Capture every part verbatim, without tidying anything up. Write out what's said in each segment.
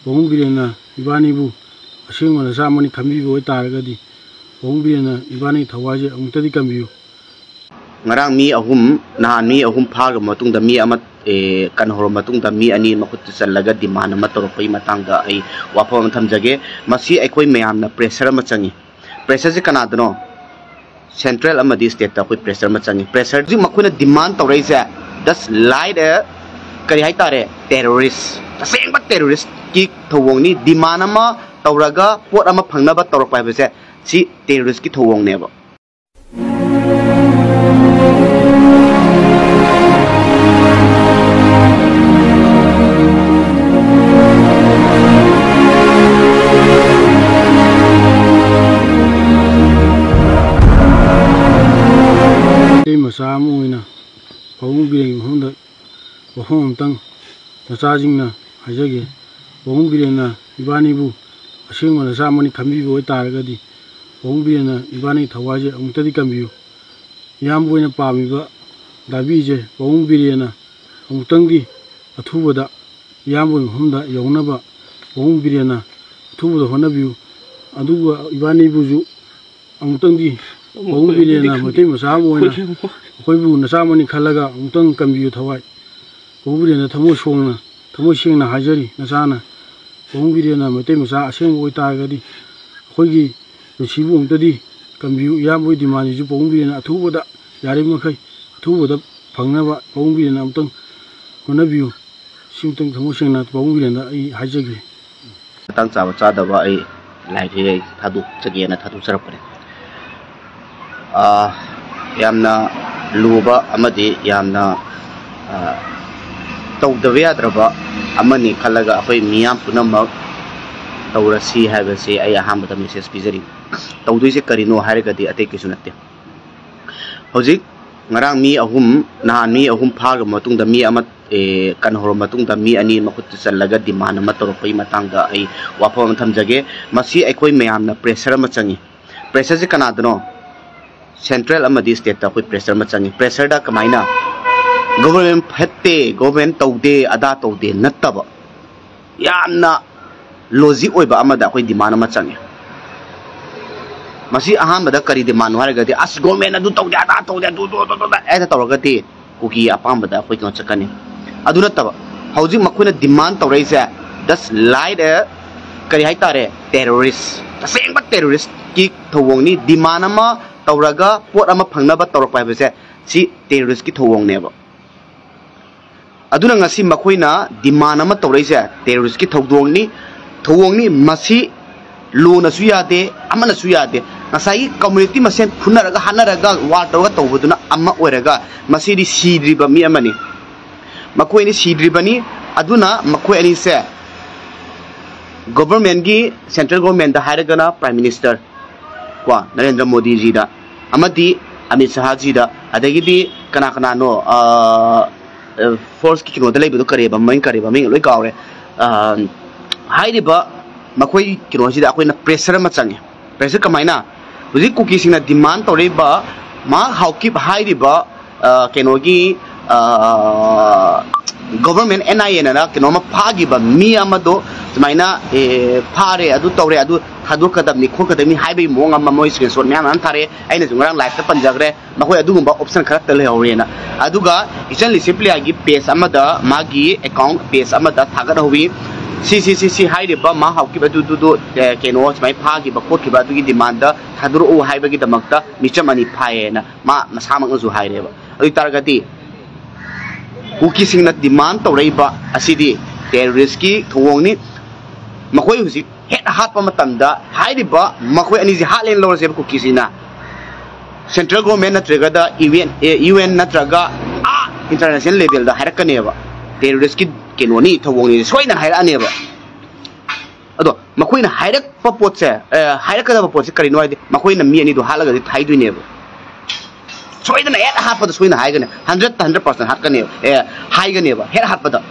ꯄꯥꯕꯨꯡ ꯕꯤꯔꯦꯟꯅ ꯏꯕꯥꯅꯤꯕꯨ ꯑꯁꯦꯡꯕ ꯅꯆꯥ ꯑꯃꯅꯤ ꯈꯟꯕꯤꯕ ꯑꯣꯏꯇꯥꯔꯒꯗꯤ, ꯄꯥꯕꯨꯡ ꯕꯤꯔꯦꯟꯅ ꯏꯕꯥꯅꯤꯒꯤ ꯊꯋꯥꯏꯁꯦ ꯑꯃꯨꯛꯇꯗꯤ ꯀꯟꯕꯤꯌꯨ꯫ ꯉꯔꯥꯡ ꯃꯤ ꯑꯍꯨꯝ, ꯅꯍꯥꯟ ꯃꯤ ꯑꯍꯨꯝ ꯐꯥꯈ꯭ꯔꯕ ꯃꯇꯨꯡꯗ ꯃꯤ ꯑꯃ, ꯑꯦ, ꯀꯟꯍꯧꯔꯕ ꯃꯇꯨꯡꯗ ꯃꯤ ꯑꯅꯤ ꯃꯈꯨꯠꯇ ꯆꯜꯂꯒ demand ꯑꯃ ꯇꯧꯔꯛꯄꯒꯤ ꯃꯇꯥꯡꯗ ꯑꯩ ꯋꯥꯐꯝ ꯑꯃ ꯊꯝꯖꯒꯦ꯫ ꯃꯁꯤ ꯑꯩꯈꯣꯏ ꯃꯌꯥꯝꯅ pressure ꯑꯃ ꯆꯪꯉꯤ꯫ Pressureꯁꯦ ꯀꯅꯥꯗꯅꯣ? Central ꯑꯃꯗꯤ stateꯇ ꯑꯩꯈꯣꯏ pressure ꯑꯃ ꯆꯪꯉꯤ꯫ Pressure ꯍꯧꯖꯤꯛ ꯃꯈꯣꯏꯅ demand ꯇꯧꯔꯛꯏꯁꯦ, just like a, ꯀꯔꯤ ꯍꯥꯏꯇꯥꯔꯦ, terrorist, ꯑꯁꯦꯡꯕ terroristꯀꯤ ꯊꯧꯑꯣꯡꯅꯤ꯫ Demand ꯑꯃ ꯇꯧꯔꯒ ꯄꯣꯠ ꯑꯃ ꯐꯪꯅꯕ ꯇꯧꯔꯛꯄ ꯍꯥꯏꯕꯁꯦ, ꯁꯤ terroristꯀꯤ ꯊꯧꯑꯣꯡꯅꯦꯕ꯫ ꯃꯩꯇꯩ ꯃꯆꯥ ꯑꯃ ꯑꯣꯏꯅ ꯄꯥꯕꯨꯡ ꯕꯤꯔꯦꯟꯒꯤ ꯃꯐꯝꯗ ꯋꯥꯐꯝ ꯑꯝꯇꯪ ꯅꯆꯥꯁꯤꯡꯅ ꯍꯥꯏꯖꯒꯦ꯫ ꯄꯥꯕꯨꯡ ꯕꯤꯔꯦꯟꯅ ꯏꯕꯥꯅꯤꯕꯨ ꯑꯁꯦꯡꯕ ꯅꯆꯥ ꯑꯃꯅꯤ ꯈꯟꯕꯤꯕ ꯑꯣꯏꯇꯥꯔꯒꯗꯤ, ꯄꯥꯕꯨꯡ ꯕꯤꯔꯦꯟꯅ ꯏꯕꯥꯅꯤꯒꯤ ꯊꯋꯥꯏꯁꯦ ꯑꯃꯨꯛꯇꯗꯤ ꯀꯟꯕꯤꯌꯨ꯫ ꯏꯌꯥꯝꯕ ꯑꯣꯏꯅ ꯄꯥꯝꯃꯤꯕ ꯗꯥꯕꯤꯁꯦ ꯄꯥꯕꯨꯡ ꯕꯤꯔꯦꯟꯅ ꯑꯃꯨꯛꯇꯪꯗꯤ ꯑꯊꯨꯕꯗ ꯏꯌꯥꯝꯕꯒꯤ ꯃꯐꯝꯗ ꯌꯧꯅꯕ ꯄꯥꯕꯨꯡ ꯕꯤꯔꯦꯟꯅ ꯑꯊꯨꯕꯗ ꯍꯣꯠꯅꯕꯤꯌꯨ꯫ ꯑꯗꯨꯒ ꯏꯕꯥꯅꯤꯕꯨꯁꯨ ꯑꯃꯨꯛꯇꯪꯗꯤ ꯄꯥꯕꯨꯡ ꯕꯤꯔꯦꯟꯅ ꯃꯩꯇꯩ ꯃꯆꯥ ꯑꯃ ꯑꯣꯏꯅ ꯑꯩꯈꯣꯏꯕꯨ ꯅꯆꯥ ꯑꯃꯅꯤ ꯈꯜꯂꯒ ꯑꯃꯨꯛꯇꯪ ꯀꯟꯕꯤꯌꯨ ꯊꯋꯥꯏ꯫ ꯄꯥꯕꯨꯡ ꯕꯤꯔꯦꯟꯗ ꯊꯃꯣꯏ ꯁꯣꯡꯅ, ꯊꯃꯣꯏ ꯁꯦꯡꯅ ꯍꯥꯏꯖꯔꯤ ꯅꯆꯥꯅ꯫ ꯄꯥꯕꯨꯡ ꯕꯤꯔꯦꯟꯅ ꯃꯩꯇꯩ ꯃꯆꯥ ꯑꯁꯦꯡꯕ ꯑꯣꯏꯇꯥꯔꯒꯗꯤ ꯑꯩꯈꯣꯏꯒꯤ ꯄꯨꯟꯁꯤꯕꯨ ꯑꯃꯨꯛꯇꯗꯤ ꯀꯟꯕꯤꯌꯨ꯫ ꯏꯌꯥꯝꯕꯒꯤ demandꯁꯤꯁꯨ ꯄꯥꯕꯨꯡ ꯕꯤꯔꯦꯟꯅ ꯑꯊꯨꯕꯗ, ꯌꯥꯔꯤꯕꯃꯈꯩ ꯑꯊꯨꯕꯗ ꯐꯪꯅꯕ ꯄꯥꯕꯨꯡ ꯕꯤꯔꯦꯟꯅ ꯑꯃꯨꯛꯇꯪ ꯍꯣꯠꯅꯕꯤꯌꯨ꯫ ꯁꯤꯃꯇꯪ ꯊꯃꯣꯏ ꯁꯦꯡꯅ ꯄꯥꯕꯨꯡ ꯕꯤꯔꯦꯟꯗ ꯑꯩ ꯍꯥꯏꯖꯒꯦ꯫ ꯃꯇꯥꯡ ꯆꯥꯕ ꯆꯥꯗꯕ ꯑꯩ ꯂꯥꯏꯔꯤꯛꯁꯦ ꯑꯩ ꯊꯥꯗꯣꯛꯆꯒꯦꯅ ꯊꯥꯗꯣꯛꯆꯔꯛꯄꯅꯦ꯫ ꯑꯥ, ꯌꯥꯝꯅ ꯂꯨꯕ ꯑꯃꯗꯤ ꯌꯥꯝꯅ, ꯑꯥ, ꯇꯧꯗꯕ ꯌꯥꯗ꯭ꯔꯕ ꯑꯃꯅꯤ ꯈꯜꯂꯒ ꯑꯩꯈꯣꯏ ꯃꯤꯌꯥꯝ ꯄꯨꯝꯅꯃꯛ ꯇꯧꯔꯁꯤ ꯍꯥꯏꯕꯁꯤ ꯑꯩ ꯑꯍꯥꯟꯕꯗ message ꯄꯤꯖꯔꯤ꯫ ꯇꯧꯗꯣꯏꯁꯦ ꯀꯔꯤꯅꯣ ꯍꯥꯏꯔꯒꯗꯤ ꯑꯇꯩ ꯀꯩꯁꯨ ꯅꯠꯇꯦ꯫ ꯍꯧꯖꯤꯛ ꯉꯔꯥꯡ ꯃꯤ ꯑꯍꯨꯝ, ꯅꯍꯥꯟ ꯃꯤ ꯑꯍꯨꯝ ꯐꯥꯈ꯭ꯔꯕ ꯃꯇꯨꯡꯗ ꯃꯤ ꯑꯃ, ꯑꯦ, ꯀꯟꯍꯧꯔꯕ ꯃꯇꯨꯡꯗ ꯃꯤ ꯑꯅꯤ ꯃꯈꯨꯠꯇ ꯆꯜꯂꯒ demand ꯑꯃ ꯇꯧꯔꯛꯄꯒꯤ ꯃꯇꯥꯡꯗ ꯑꯩ ꯋꯥꯐꯝ ꯑꯃ ꯊꯝꯖꯒꯦ꯫ ꯃꯁꯤ ꯑꯩꯈꯣꯏ ꯃꯌꯥꯝꯅ pressure ꯑꯃ ꯆꯪꯉꯤ꯫ Pressureꯁꯦ ꯀꯅꯥꯗꯅꯣ? Central ꯑꯃꯗꯤ stateꯇ ꯑꯩꯈꯣꯏ pressure ꯑꯃ ꯆꯪꯉꯤ꯫ Pressureꯗ ꯀꯃꯥꯏꯅ? Government ꯐꯠꯇꯦ, government ꯇꯧꯗꯦ, ꯑꯗꯥ ꯇꯧꯗꯦ ꯅꯠꯇꯕ, ꯌꯥꯝꯅ ꯂꯣꯖꯤꯛ ꯑꯣꯏꯕ ꯑꯃꯗ ꯑꯩꯈꯣꯏ ꯗꯤꯃꯥꯟ ꯑꯃ ꯆꯪꯉꯤ꯫ ꯃꯁꯤ ꯑꯍꯥꯟꯕꯗ ꯀꯔꯤ ꯗꯤꯃꯥꯟꯅꯣ ꯍꯥꯏꯔꯒꯗꯤ, "ꯑꯁ, ꯒꯣꯔꯃꯦꯟ ꯑꯗꯨ ꯇꯧꯗꯦ, ꯑꯗꯥ ꯇꯧꯗꯦ, ꯑꯗꯨ, ꯑꯗꯨ, ꯑꯗꯨ, ꯑꯗꯨ," ꯍꯦꯛꯇ ꯇꯧꯔꯒꯗꯤ ꯀꯨꯀꯤ ꯑꯄꯥꯝꯕꯗ ꯑꯩꯈꯣꯏ ꯀꯩꯅꯣ ꯆꯠꯀꯅꯤ꯫ ꯑꯗꯨ ꯅꯠꯇꯕ, ꯍꯧꯖꯤꯛ ꯃꯈꯣꯏꯅ ꯗꯤꯃꯥꯟ ꯇꯧꯔꯛꯏꯁꯦ, ꯗꯁ ꯂꯥꯏꯠ, ꯀꯔꯤ ꯍꯥꯏꯇꯥꯔꯦ, ꯇꯦꯔꯣꯔꯤꯁ, ꯇꯁꯦꯡꯕ ꯇꯦꯔꯣꯔꯤꯁꯀꯤ ꯊꯧꯑꯣꯡꯅꯤ꯫ ꯗꯤꯃꯥꯟ ꯑꯃ ꯇꯧꯔꯒ ꯄꯣꯠ ꯑꯃ ꯐꯪꯅꯕ ꯇꯧꯔꯛꯄ ꯍꯥꯏꯕꯁꯦ, ꯁꯤ ꯇꯦꯔꯣꯔꯤꯁꯀꯤ ꯊꯧꯑꯣꯡꯅꯦꯕ꯫ ꯑꯗꯨꯅ ꯉꯁꯤ ꯃꯈꯣꯏꯅ ꯗꯤꯃꯥꯟ ꯑꯃ ꯇꯧꯔꯛꯏꯁꯦ ꯇꯦꯔꯣꯔꯤꯁꯀꯤ ꯊꯧꯗꯣꯡꯅꯤ, ꯊꯧꯑꯣꯡꯅꯤ꯫ ꯃꯁꯤ ꯂꯣꯅꯁꯨ ꯌꯥꯗꯦ, ꯑꯃꯅꯁꯨ ꯌꯥꯗꯦ꯫ ꯉꯁꯥꯏꯒꯤ ꯀꯝꯃ꯭ꯌꯨꯅꯤꯇꯤ ꯃꯁꯦꯟ ꯐꯨꯅꯔꯒ, ꯍꯥꯠꯅꯔꯒ, ꯋꯥꯔ ꯇꯧꯔꯒ ꯇꯧꯕꯗꯨꯅ ꯑꯃ ꯑꯣꯏꯔꯒ, ꯃꯁꯤꯗꯤ ꯁꯤꯗ꯭ꯔꯤꯕ ꯃꯤ ꯑꯃꯅꯤ꯫ ꯃꯈꯣꯏ ꯑꯅꯤ ꯁꯤꯗ꯭ꯔꯤꯕꯅꯤ꯫ ꯑꯗꯨꯅ ꯃꯈꯣꯏ ꯑꯅꯤꯁꯦ ꯒꯣꯚꯔꯃꯦꯟꯒꯤ, ꯁꯦꯟꯇ꯭ꯔꯦꯜ ꯒꯣꯚꯔꯃꯦꯟꯗ ꯍꯥꯏꯔꯒꯅ ꯄ꯭ꯔꯥꯏꯝ ꯃꯤꯅꯤꯁꯇꯔ ꯀꯣ, ꯅꯔꯦꯟꯗ꯭ꯔ ꯃꯣꯗꯤꯖꯤꯗ, ꯑꯃꯗꯤ ꯑꯃꯤꯠ ꯁꯍꯥꯖꯤꯗ, ꯑꯗꯒꯤꯗꯤ ꯀꯅꯥ ꯀꯅꯥꯅꯣ, ꯑ, ꯑ, ꯐꯣꯔꯁꯀꯤ ꯀꯩꯅꯣꯗ ꯂꯩꯕꯗꯣ ꯀꯔꯤꯕ, ꯃꯃꯤꯡ ꯀꯔꯤꯕ, ꯃꯃꯤꯡ ꯂꯣꯏ ꯀꯥꯎꯔꯦ꯫ ꯑ, ꯍꯥꯏꯔꯤꯕ ꯃꯈꯣꯏ ꯀꯩꯅꯣꯁꯤꯗ ꯑꯩꯈꯣꯏꯅ ꯄ꯭ꯔꯦꯁꯔ ꯑꯃ ꯆꯪꯉꯦ꯫ ꯄ꯭ꯔꯦꯁꯔ ꯀꯃꯥꯏꯅ? ꯍꯧꯖꯤꯛ ꯀꯨꯀꯤꯁꯤꯡꯅ ꯗꯤꯃꯥꯟ ꯇꯧꯔꯛꯏꯕ ꯃꯍꯥꯛ ꯍꯥꯎꯀꯤꯞ ꯍꯥꯏꯔꯤꯕ, ꯑ, ꯀꯩꯅꯣꯒꯤ, ꯑ, ꯒꯣꯚꯔꯃꯦꯟ, ꯑꯦꯟ ꯑꯥꯏ ꯑꯦꯅ ꯀꯩꯅꯣꯝꯃ ꯐꯥꯈꯤꯕ ꯃꯤ ꯑꯃꯗꯣ ꯁꯨꯃꯥꯏꯅ, ꯑꯦ, ꯐꯥꯔꯦ, ꯑꯗꯨ ꯇꯧꯔꯦ, ꯑꯗꯨ ꯊꯥꯗꯣꯛꯀꯗꯕꯅꯤ, ꯈꯣꯠꯀꯗꯕꯅꯤ ꯍꯥꯏꯕꯒꯤ ꯃꯑꯣꯡ ꯑꯃ ꯃꯣꯏ ꯁ꯭ꯀ꯭ꯔꯤꯟꯁꯣꯠ ꯃꯌꯥꯝ ꯑꯃ ꯊꯥꯔꯛꯑꯦ꯫ ꯑꯩꯅꯁꯨ ꯉꯔꯥꯡ ꯂꯥꯏꯐꯇ ꯄꯟꯖꯈ꯭ꯔꯦ, ꯃꯈꯣꯏ ꯑꯗꯨꯒꯨꯝꯕ ꯑꯣꯞꯁꯟ ꯈꯔꯇ ꯂꯩꯍꯧꯔꯦꯅ꯫ ꯑꯗꯨꯒ ꯏꯆꯟ ꯂꯤꯁꯤꯄ꯭ꯂꯤꯌꯥꯒꯤ ꯄꯦꯖ ꯑꯃꯗ, ꯃꯥꯒꯤ ꯑꯦꯀꯥꯎꯟ ꯄꯦꯖ ꯑꯃꯗ ꯊꯥꯒꯠꯍꯧꯋꯤ, "ꯁꯤ, ꯁꯤ, ꯁꯤ, ꯁꯤ ꯍꯥꯏꯔꯤꯕ ꯃꯥ ꯍꯥꯎꯀꯤꯞ ꯑꯗꯨꯗꯨꯗꯣ, ꯑꯦ, ꯀꯩꯅꯣ ꯁꯨꯃꯥꯏꯅ ꯐꯥꯈꯤꯕ ꯈꯣꯠꯈꯤꯕ ꯑꯗꯨꯒꯤ ꯗꯤꯃꯥꯟꯗ ꯊꯥꯗꯣꯔꯛꯎ ꯍꯥꯏꯕꯒꯤꯗꯃꯛꯇ ꯃꯤꯆꯝ ꯑꯅꯤ ꯐꯥꯏꯌꯦꯅ" ꯃꯥ ꯃꯁꯥꯃꯛꯅꯁꯨ ꯍꯥꯏꯔꯦꯕ꯫ ꯑꯗꯨ ꯑꯣꯏ ꯇꯥꯔꯒꯗꯤ ꯀꯨꯀꯤꯁꯤꯡꯅ ꯗꯤꯃꯥꯟ ꯇꯧꯔꯛꯏꯕ ꯑꯁꯤꯗꯤ ꯇꯦꯔꯣꯔꯤꯁꯀꯤ ꯊꯧꯑꯣꯡꯅꯤ꯫ ꯃꯈꯣꯏ ꯍꯧꯖꯤꯛ ꯍꯦꯛ ꯍꯥꯠꯄ ꯃꯇꯝꯗ ꯍꯥꯏꯔꯤꯕ ꯃꯈꯣꯏ ꯑꯅꯤꯁꯤ ꯍꯥꯠꯂꯦꯅ ꯂꯧꯔꯁꯦꯕ ꯀꯨꯀꯤꯁꯤꯡꯅ꯫ ꯁꯦꯟꯇ꯭ꯔꯦꯜ ꯒꯣꯔꯃꯦꯟ ꯅꯠꯇ꯭ꯔꯒꯗ U N, A, U N ꯅꯠꯇ꯭ꯔꯒ ꯑꯥ ꯏꯟꯇꯔꯅꯦꯁꯅꯦꯜ ꯂꯦꯚꯦꯜꯗ ꯍꯥꯏꯔꯛꯀꯅꯦꯕ꯫ ꯇꯦꯔꯣꯔꯤꯁꯀꯤ ꯀꯩꯅꯣꯅꯤ, ꯊꯧꯑꯣꯡꯅꯤ ꯁꯣꯏꯗꯅ ꯍꯥꯏꯔꯛꯑꯅꯦꯕ꯫ ꯑꯗꯣ ꯃꯈꯣꯏꯅ ꯍꯥꯏꯔꯛꯄ ꯄꯣꯠꯁꯦ, ꯑꯦ, ꯍꯥꯏꯔꯛꯀꯗꯕ ꯄꯣꯠꯁꯦ ꯀꯔꯤꯅꯣ ꯍꯥꯏꯗꯤ, ꯃꯈꯣꯏꯅ ꯃꯤ ꯑꯅꯤꯗꯣ ꯍꯥꯠꯂꯒꯗꯤ ꯊꯥꯏꯗꯣꯏꯅꯦꯕ꯫ ꯁꯣꯏꯗꯅ ꯍꯦꯛ ꯍꯥꯠꯄꯗ ꯁꯣꯏꯅ ꯍꯥꯏꯒꯅꯤ, ꯍꯟꯗ꯭ꯔꯦꯠꯇ ꯍꯟꯗ꯭ꯔꯦꯠ ꯄꯥꯔꯁꯦꯟ ꯍꯥꯠꯀꯅꯦꯕ, ꯑꯦ, ꯍꯥꯏꯒꯅꯦꯕ ꯍꯦꯛ ꯍꯥꯠꯄꯗ꯫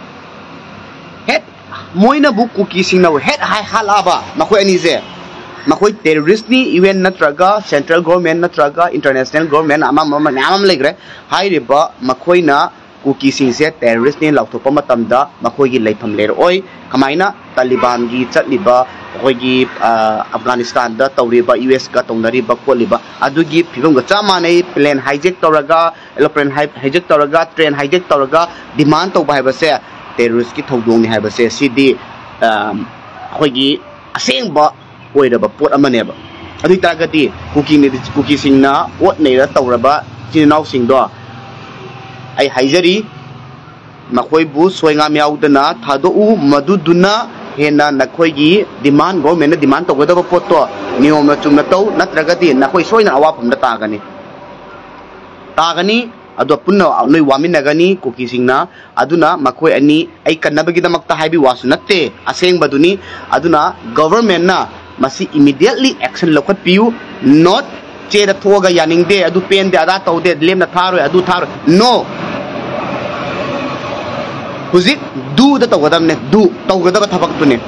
ꯍꯦꯛ ꯃꯣꯏꯅꯕꯨ ꯀꯨꯀꯤꯁꯤꯡꯅꯕꯨ ꯍꯦꯛ ꯍꯥꯏ ꯍꯥꯠꯂꯛꯑꯕ ꯃꯈꯣꯏ ꯑꯅꯤꯁꯦ, ꯃꯈꯣꯏ ꯇꯦꯔꯣꯔꯤꯁꯅꯤ, ꯌꯨ ꯑꯦꯟ ꯅꯠꯇ꯭ꯔꯒ ꯁꯦꯟꯇ꯭ꯔꯦꯜ ꯒꯣꯔꯃꯦꯟ ꯅꯠꯇ꯭ꯔꯒ ꯏꯟꯇꯔꯅꯦꯁꯅꯦꯜ ꯒꯣꯔꯃꯦꯟ ꯑꯃ ꯑꯃ ꯃꯌꯥꯝ ꯑꯃ ꯂꯩꯈ꯭ꯔꯦ꯫ ꯍꯥꯏꯔꯤꯕ ꯃꯈꯣꯏꯅ ꯀꯨꯀꯤꯁꯤꯡꯁꯦ ꯇꯦꯔꯣꯔꯤꯁꯅꯦ ꯂꯥꯎꯊꯣꯛꯄ ꯃꯇꯝꯗ ꯃꯈꯣꯏꯒꯤ ꯂꯩꯐꯝ ꯂꯩꯔꯛꯑꯣꯏ꯫ ꯀꯃꯥꯏꯅ? ꯇꯥꯂꯤꯕꯥꯟꯒꯤ ꯆꯠꯂꯤꯕ ꯑꯩꯈꯣꯏꯒꯤ ꯑꯐꯒꯥꯅꯤꯁꯇꯥꯟꯗ ꯇꯧꯔꯤꯕ, ꯌꯨ ꯑꯦꯁꯀ ꯇꯧꯅꯔꯤꯕ ꯈꯣꯠꯂꯤꯕ ꯑꯗꯨꯒꯤ ꯐꯤꯕꯝꯒ ꯆꯞ ꯃꯥꯟꯅꯩ꯫ ꯄ꯭ꯂꯦꯟ ꯍꯥꯏꯖꯦꯛ ꯇꯧꯔꯒ, ꯑꯦꯔꯣꯄ꯭ꯂꯦꯟ ꯍꯥꯏꯖꯦꯛ ꯇꯧꯔꯒ, ꯇ꯭ꯔꯦꯟ ꯍꯥꯏꯖꯦꯛ ꯇꯧꯔꯒ ꯗꯤꯃꯥꯟ ꯇꯧꯕ ꯍꯥꯏꯕꯁꯦ ꯇꯦꯔꯣꯔꯤꯁꯀꯤ ꯊꯧꯗꯣꯛꯅꯤ ꯍꯥꯏꯕꯁꯦ ꯁꯤꯗꯤ ꯑꯩꯈꯣꯏꯒꯤ ꯑꯁꯦꯡꯕ ꯑꯣꯏꯔꯕ ꯄꯣꯠ ꯑꯃꯅꯦꯕ꯫ ꯑꯗꯨ ꯑꯣꯏ ꯇꯥꯔꯒꯗꯤ ꯀꯨꯀꯤꯅ, ꯀꯨꯀꯤꯁꯤꯡꯅ ꯑꯣꯠ ꯅꯩꯔ ꯇꯧꯔꯕ ꯏꯆꯤꯟ ꯏꯅꯥꯎꯁꯤꯡꯗꯣ ꯑꯩ ꯍꯥꯏꯖꯔꯤ, ꯃꯈꯣꯏꯕꯨ ꯁꯣꯏꯉꯥꯝ ꯌꯥꯎꯗꯅ ꯊꯥꯗꯣꯛꯎ꯫ ꯃꯗꯨꯗꯨꯅ ꯍꯦꯟꯅ ꯅꯈꯣꯏꯒꯤ ꯗꯤꯃꯥꯟ, ꯒꯣꯔꯃꯦꯟꯅ ꯗꯤꯃꯥꯟ ꯇꯧꯒꯗꯕ ꯄꯣꯠꯇꯣ ꯅꯤꯌꯣꯝꯅ ꯆꯨꯝꯅ ꯇꯧ, ꯅꯠꯇ꯭ꯔꯒꯗꯤ ꯅꯈꯣꯏ ꯁꯣꯏꯗꯅ ꯑꯋꯥꯐꯝꯗ ꯇꯥꯒꯅꯤ, ꯇꯥꯒꯅꯤ꯫ ꯑꯗꯣ ꯄꯨꯟꯅ ꯅꯣꯏ ꯋꯥꯃꯤꯟꯅꯒꯅꯤ ꯀꯨꯀꯤꯁꯤꯡꯅ꯫ ꯑꯗꯨꯅ ꯃꯈꯣꯏ ꯑꯅꯤ ꯑꯩ ꯀꯟꯅꯕꯒꯤꯗꯃꯛꯇ ꯍꯥꯏꯕꯤ ꯋꯥꯁꯨ ꯅꯠꯇꯦ, ꯑꯁꯦꯡꯕꯗꯨꯅꯤ꯫ ꯑꯗꯨꯅ ꯒꯣꯚꯔꯟꯃꯦꯟꯠꯅ ꯃꯁꯤ immediately action ꯂꯧꯈꯠꯄꯤꯌꯨ꯫ Not ꯆꯦꯗ ꯊꯣꯛꯑꯒ ꯌꯥꯅꯤꯡꯗꯦ, ꯑꯗꯨ ꯄꯦꯟꯗꯦ, ꯑꯗꯥ ꯇꯧꯗꯦ, ꯂꯦꯝꯅ ꯊꯥꯔꯣꯏ, ꯑꯗꯨ ꯊꯥꯔꯣꯏ꯫ No꯫ ꯍꯧꯖꯤꯛ ꯗꯨꯗ ꯇꯧꯒꯗꯕꯅꯦ, ꯗꯨ ꯇꯧꯒꯗꯕ ꯊꯕꯛꯇꯨꯅꯦ꯫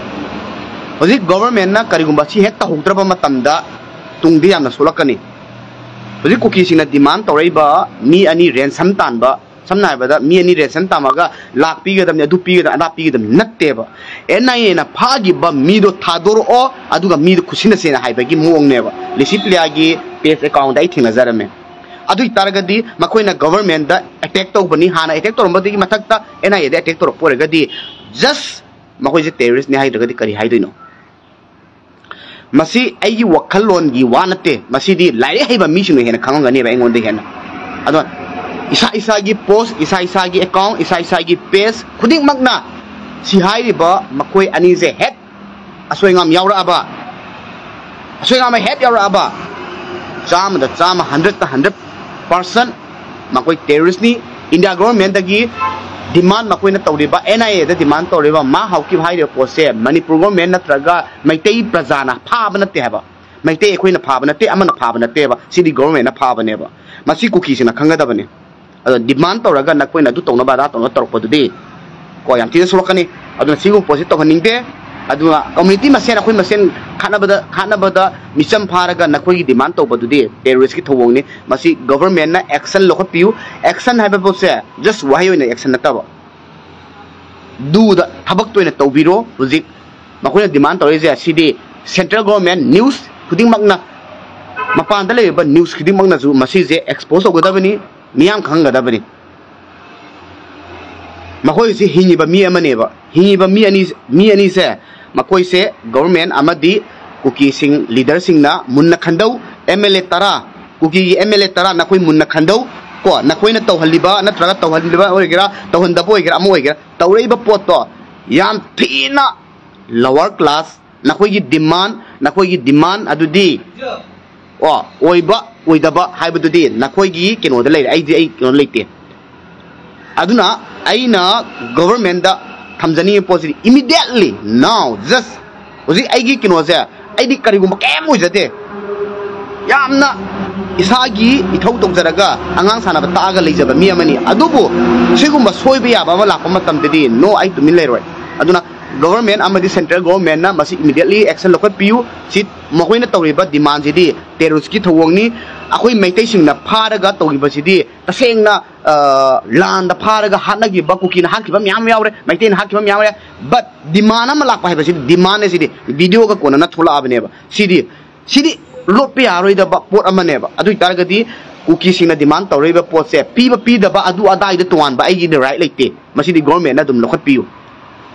ꯍꯧꯖꯤꯛ ꯒꯣꯚꯔꯟꯃꯦꯟꯠꯅ ꯀꯔꯤꯒꯨꯝꯕ ꯁꯤ ꯍꯦꯛ ꯇꯧꯍꯧꯗ꯭ꯔꯕ ꯃꯇꯝꯗ ꯇꯨꯡꯗꯤ ꯌꯥꯝꯅ ꯁꯣꯛꯂꯛꯀꯅꯤ꯫ ꯍꯧꯖꯤꯛ ꯀꯨꯀꯤꯁꯤꯡꯅ ꯗꯤꯃꯥꯟ ꯇꯧꯔꯛꯏꯕ ꯃꯤ ꯑꯅꯤ ꯔꯦꯟꯁꯝ ꯇꯥꯟꯕ, ꯁꯝꯅ ꯍꯥꯏꯔꯕꯗ ꯃꯤ ꯑꯅꯤ ꯔꯦꯟꯁꯝ ꯇꯥꯝꯃꯒ ꯂꯥꯛ ꯄꯤꯒꯗꯕꯅꯤ, ꯑꯗꯨ ꯄꯤꯒꯗꯕꯅꯤ, ꯑꯗꯥ ꯄꯤꯒꯗꯕꯅꯤ ꯅꯠꯇꯦꯕ꯫ ꯑꯦꯟ ꯑꯥꯏ ꯑꯦꯅ ꯐꯥꯈꯤꯕ ꯃꯤꯗꯣ ꯊꯥꯗꯣꯔꯛꯑꯣ, ꯑꯗꯨꯒ ꯃꯤꯗꯣ ꯈꯨꯠꯁꯤꯟꯅꯁꯦꯅ ꯍꯥꯏꯕꯒꯤ ꯃꯑꯣꯡꯅꯦꯕ꯫ ꯂꯤꯁꯤꯄ꯭ꯂꯤꯌꯥꯒꯤ ꯄꯦꯖ ꯑꯦꯀꯥꯎꯟꯗ ꯑꯩ ꯊꯦꯡꯅꯖꯔꯝꯃꯦ꯫ ꯑꯗꯨ ꯑꯣꯏ ꯇꯥꯔꯒꯗꯤ ꯃꯈꯣꯏꯅ ꯒꯣꯚꯔꯟꯃꯦꯟꯠꯇ ꯑꯦꯇꯦꯛ ꯇꯧꯕꯅꯤ, ꯍꯥꯟꯅ ꯑꯦꯇꯦꯛ ꯇꯧꯔꯝꯕꯗꯒꯤ ꯃꯊꯛꯇ ꯑꯦꯟ ꯑꯥꯏ ꯑꯦꯗ ꯑꯦꯇꯦꯛ ꯇꯧꯔꯛꯄ ꯑꯣꯏꯔꯒꯗꯤ just ꯃꯈꯣꯏꯁꯦ ꯇꯦꯔꯣꯔꯤꯁ꯭ꯠꯅꯤ ꯍꯥꯏꯗ꯭ꯔꯒꯗꯤ ꯀꯔꯤ ꯍꯥꯏꯗꯣꯏꯅꯣ? ꯃꯁꯤ ꯑꯩꯒꯤ ꯋꯥꯈꯜꯂꯣꯟꯒꯤ ꯋꯥ ꯅꯠꯇꯦ, ꯃꯁꯤꯗꯤ ꯂꯥꯏꯔꯤꯛ ꯍꯩꯕ ꯃꯤꯁꯤꯡꯅ ꯍꯦꯟꯅ ꯈꯪꯉꯝꯒꯅꯦꯕ ꯑꯩꯉꯣꯟꯗ ꯍꯦꯟꯅ꯫ ꯑꯗꯣ ꯏꯁꯥ ꯏꯁꯥꯒꯤ ꯄꯣꯁ, ꯏꯁꯥ ꯏꯁꯥꯒꯤ ꯑꯦꯀꯥꯎꯟ, ꯏꯁꯥ ꯏꯁꯥꯒꯤ ꯄꯦꯖ ꯈꯨꯗꯤꯡꯃꯛꯅ ꯁꯤ ꯍꯥꯏꯔꯤꯕ ꯃꯈꯣꯏ ꯑꯅꯤꯁꯦ ꯍꯦꯛ ꯑꯁꯣꯏ ꯑꯉꯥꯝ ꯌꯥꯎꯔꯛꯑꯕ, ꯑꯁꯣꯏ ꯑꯉꯥꯝ ꯍꯦꯛ ꯌꯥꯎꯔꯛꯑꯕ, ꯆꯥꯝꯃꯗ ꯆꯥꯝꯃ, hundred ꯇ hundred percent ꯃꯈꯣꯏ ꯇꯦꯔꯣꯔꯤꯁ꯭ꯠꯅꯤ꯫ ꯏꯟꯗꯤꯌꯥ ꯒꯣꯚꯔꯟꯃꯦꯟꯠꯇꯒꯤ ꯗꯤꯃꯥꯟ ꯃꯈꯣꯏꯅ ꯇꯧꯔꯤꯕ, ꯑꯦꯟ ꯑꯥꯏ ꯑꯦꯗ ꯗꯤꯃꯥꯟ ꯇꯧꯔꯤꯕ, ꯃꯥ ꯍꯥꯎꯀꯤꯞ ꯍꯥꯏꯔꯤꯕ ꯄꯣꯠꯁꯦ ꯃꯅꯤꯄꯨꯔ ꯒꯣꯚꯔꯟꯃꯦꯟꯠ ꯅꯠꯇ꯭ꯔꯒ ꯃꯩꯇꯩ ꯄ꯭ꯔꯖꯥꯅ ꯐꯥꯕ ꯅꯠꯇꯦ ꯍꯥꯏꯕ꯫ ꯃꯩꯇꯩ ꯑꯩꯈꯣꯏꯅ ꯐꯥꯕ ꯅꯠꯇꯦ, ꯑꯃꯅ ꯐꯥꯕ ꯅꯠꯇꯦꯕ, ꯁꯤꯗꯤ ꯒꯣꯚꯔꯟꯃꯦꯟꯠꯅ ꯐꯥꯕꯅꯦꯕ꯫ ꯃꯁꯤ ꯀꯨꯀꯤꯁꯤꯡꯅ ꯈꯪꯒꯗꯕꯅꯤ꯫ ꯑꯗꯣ ꯗꯤꯃꯥꯟ ꯇꯧꯔꯒ ꯅꯈꯣꯏꯅ ꯑꯗꯨ ꯇꯧꯅꯕ ꯑꯗꯥ ꯇꯧꯅꯕ ꯇꯧꯔꯛꯄꯗꯨꯗꯤ ꯀꯣ ꯌꯥꯝ ꯊꯤꯅ ꯁꯣꯛꯂꯛꯀꯅꯤ꯫ ꯑꯗꯨꯅ ꯁꯤꯒꯨꯝꯕ ꯄꯣꯠꯁꯤ ꯇꯧꯍꯟꯅꯤꯡꯗꯦ꯫ ꯑꯗꯨꯒ ꯀꯝꯃ꯭ꯌꯨꯅꯤꯇꯤ ꯃꯁꯦꯟ, ꯑꯩꯈꯣꯏ ꯃꯁꯦꯟ ꯈꯠꯅꯕꯗ, ꯈꯠꯅꯕꯗ ꯃꯤꯆꯝ ꯐꯥꯔꯒ ꯅꯈꯣꯏꯒꯤ ꯗꯤꯃꯥꯟ ꯇꯧꯕꯗꯨꯗꯤ ꯇꯦꯔꯣꯔꯤꯁ꯭ꯠꯀꯤ ꯊꯧꯑꯣꯡꯅꯤ꯫ ꯃꯁꯤ ꯒꯣꯚꯔꯟꯃꯦꯟꯠꯅ ꯑꯦꯛꯁꯟ ꯂꯧꯈꯠꯄꯤꯌꯨ꯫ ꯑꯦꯛꯁꯟ ꯍꯥꯏꯕ ꯄꯣꯠꯁꯦ just ꯋꯥꯍꯩ ꯑꯣꯏꯅ ꯑꯦꯛꯁꯟ ꯅꯠꯇꯕ, ꯗꯨꯗ ꯊꯕꯛꯇ ꯑꯣꯏꯅ ꯇꯧꯕꯤꯔꯣ꯫ ꯍꯧꯖꯤꯛ ꯃꯈꯣꯏꯅ ꯗꯤꯃꯥꯟ ꯇꯧꯔꯛꯏꯁꯦ ꯑꯁꯤꯗꯤ ꯁꯦꯟꯇ꯭ꯔꯦꯜ ꯒꯣꯔꯃꯦꯟ ꯅ꯭ꯌꯨꯁ ꯈꯨꯗꯤꯡꯃꯛꯅ, ꯃꯄꯥꯟꯗ ꯂꯩꯔꯤꯕ ꯅ꯭ꯌꯨꯁ ꯈꯨꯗꯤꯡꯃꯛꯅꯁꯨ ꯃꯁꯤꯁꯦ ꯑꯦꯛꯁꯄꯣꯖ ꯇꯧꯒꯗꯕꯅꯤ, ꯃꯤꯌꯥꯝ ꯈꯪꯒꯗꯕꯅꯤ꯫ ꯃꯈꯣꯏꯁꯤ ꯍꯤꯡꯉꯤꯕ ꯃꯤ ꯑꯃꯅꯦꯕ꯫ ꯍꯤꯡꯉꯤꯕ ꯃꯤ ꯑꯅꯤ, ꯃꯤ ꯑꯅꯤꯁꯦ, ꯃꯈꯣꯏꯁꯦ ꯒꯣꯔꯃꯦꯟ ꯑꯃꯗꯤ ꯀꯨꯀꯤꯁꯤꯡ ꯂꯤꯗꯔꯁꯤꯡꯅ ꯃꯨꯟꯅ ꯈꯟꯗꯧ꯫ ꯑꯦꯝ ꯑꯦꯜ ꯑꯦ ꯇꯔꯥ, ꯀꯨꯀꯤꯒꯤ ꯑꯦꯝ ꯑꯦꯜ ꯑꯦ ꯇꯔꯥ ꯅꯈꯣꯏ ꯃꯨꯟꯅ ꯈꯟꯗꯧ꯫ ꯀꯣ, ꯅꯈꯣꯏꯅ ꯇꯧꯍꯜꯂꯤꯕ ꯅꯠꯇ꯭ꯔꯒ ꯇꯧꯍꯜꯂꯤꯕ ꯑꯣꯏꯒꯦꯔꯥ, ꯇꯧꯍꯟꯗꯕ ꯑꯣꯏꯒꯦꯔꯥ, ꯑꯃ ꯑꯣꯏꯒꯦꯔꯥ, ꯇꯧꯔꯛꯏꯕ ꯄꯣꯠꯇꯣ ꯌꯥꯝ ꯊꯤꯅ ꯂꯣꯋꯔ ꯀ꯭ꯂꯥꯁ, ꯅꯈꯣꯏꯒꯤ ꯗꯤꯃꯥꯟ, ꯅꯈꯣꯏꯒꯤ ꯗꯤꯃꯥꯟ ꯑꯗꯨꯗꯤ, ꯑꯣ, ꯑꯣꯏꯕ ꯑꯣꯏꯗꯕ ꯍꯥꯏꯕꯗꯨꯗꯤ ꯅꯈꯣꯏꯒꯤ ꯀꯩꯅꯣꯗ ꯂꯩꯔꯦ, ꯑꯩꯗꯤ ꯑꯩ ꯀꯩꯅꯣ ꯂꯩꯇꯦ꯫ ꯑꯗꯨꯅ ꯑꯩꯅ ꯒꯣꯚꯔꯃꯦꯟꯗ ꯊꯝꯖꯅꯤꯡꯉꯤꯕ ꯄꯣꯠꯁꯤꯗꯤ, immediately now, just ꯍꯧꯖꯤꯛ ꯑꯩꯒꯤ ꯀꯩꯅꯣꯁꯦ, ꯑꯩꯗꯤ ꯀꯔꯤꯒꯨꯝꯕ ꯀꯩꯝ ꯑꯣꯏꯖꯗꯦ, ꯌꯥꯝꯅ ꯏꯁꯥꯒꯤ ꯏꯊꯧ ꯇꯧꯖꯔꯒ ꯑꯉꯥꯡ ꯁꯥꯟꯅꯕ ꯇꯥꯛꯑꯒ ꯂꯩꯖꯕ ꯃꯤ ꯑꯃꯅꯤ꯫ ꯑꯗꯨꯕꯨ ꯁꯤꯒꯨꯝꯕ ꯁꯣꯏꯕ ꯌꯥꯕ ꯑꯃ ꯂꯥꯛꯄ ꯃꯇꯝꯗꯗꯤ, no, ꯑꯩ ꯇꯨꯃꯤꯟ ꯂꯩꯔꯣꯏ꯫ ꯑꯗꯨꯅ ꯒꯣꯚꯔꯃꯦꯟ ꯑꯃꯗꯤ ꯁꯦꯟꯇ꯭ꯔꯦꯜ ꯒꯣꯚꯔꯃꯦꯟꯅ ꯃꯁꯤ immediately action ꯂꯧꯈꯠꯄꯤꯌꯨ꯫ ꯁꯤ ꯃꯈꯣꯏꯅ ꯇꯧꯔꯤꯕ ꯗꯤꯃꯥꯟꯁꯤꯗꯤ ꯇꯦꯔꯣꯔꯤꯁꯀꯤ ꯊꯧꯑꯣꯡꯅꯤ꯫ ꯑꯩꯈꯣꯏ ꯃꯩꯇꯩꯁꯤꯡꯅ ꯐꯥꯔꯒ ꯇꯧꯔꯤꯕꯁꯤꯗꯤ ꯇꯁꯦꯡꯅ, ꯑ, ꯂꯥꯟꯗ ꯐꯥꯔꯒ ꯍꯥꯠꯅꯈꯤꯕ, ꯀꯨꯀꯤꯅ ꯍꯥꯠꯈꯤꯕ ꯃꯌꯥꯝ ꯌꯥꯎꯔꯦ, ꯃꯩꯇꯩꯅ ꯍꯥꯠꯈꯤꯕ ꯃꯌꯥꯝ ꯌꯥꯎꯔꯦ꯫ But ꯗꯤꯃꯥꯟ ꯑꯃ ꯂꯥꯛꯄ ꯍꯥꯏꯕꯁꯤꯗꯤ, ꯗꯤꯃꯥꯟ ꯑꯁꯤꯗꯤ ꯚꯤꯗꯤꯑꯣꯒ ꯀꯣꯟꯅꯅ ꯊꯣꯛꯂꯛꯑꯕꯅꯦꯕ꯫ ꯁꯤꯗꯤ, ꯁꯤꯗꯤ ꯂꯣꯠꯄ ꯌꯥꯔꯣꯏꯗꯕ ꯄꯣꯠ ꯑꯃꯅꯦꯕ꯫ ꯑꯗꯨ ꯑꯣꯏꯇꯥꯔꯒꯗꯤ ꯀꯨꯀꯤꯁꯤꯡꯅ ꯗꯤꯃꯥꯟ ꯇꯧꯔꯛꯏꯕ ꯄꯣꯠꯁꯦ, ꯄꯤꯕ ꯄꯤꯗꯕ ꯑꯗꯨ ꯑꯗꯥꯏꯗ ꯇꯣꯉꯥꯟꯕ ꯑꯩꯒꯤꯗꯤ ꯔꯥꯏꯠ ꯂꯩꯇꯦ꯫ ꯃꯁꯤꯗꯤ ꯒꯣꯔꯃꯦꯟꯅ ꯑꯗꯨꯝ ꯂꯧꯈꯠꯄꯤꯌꯨ꯫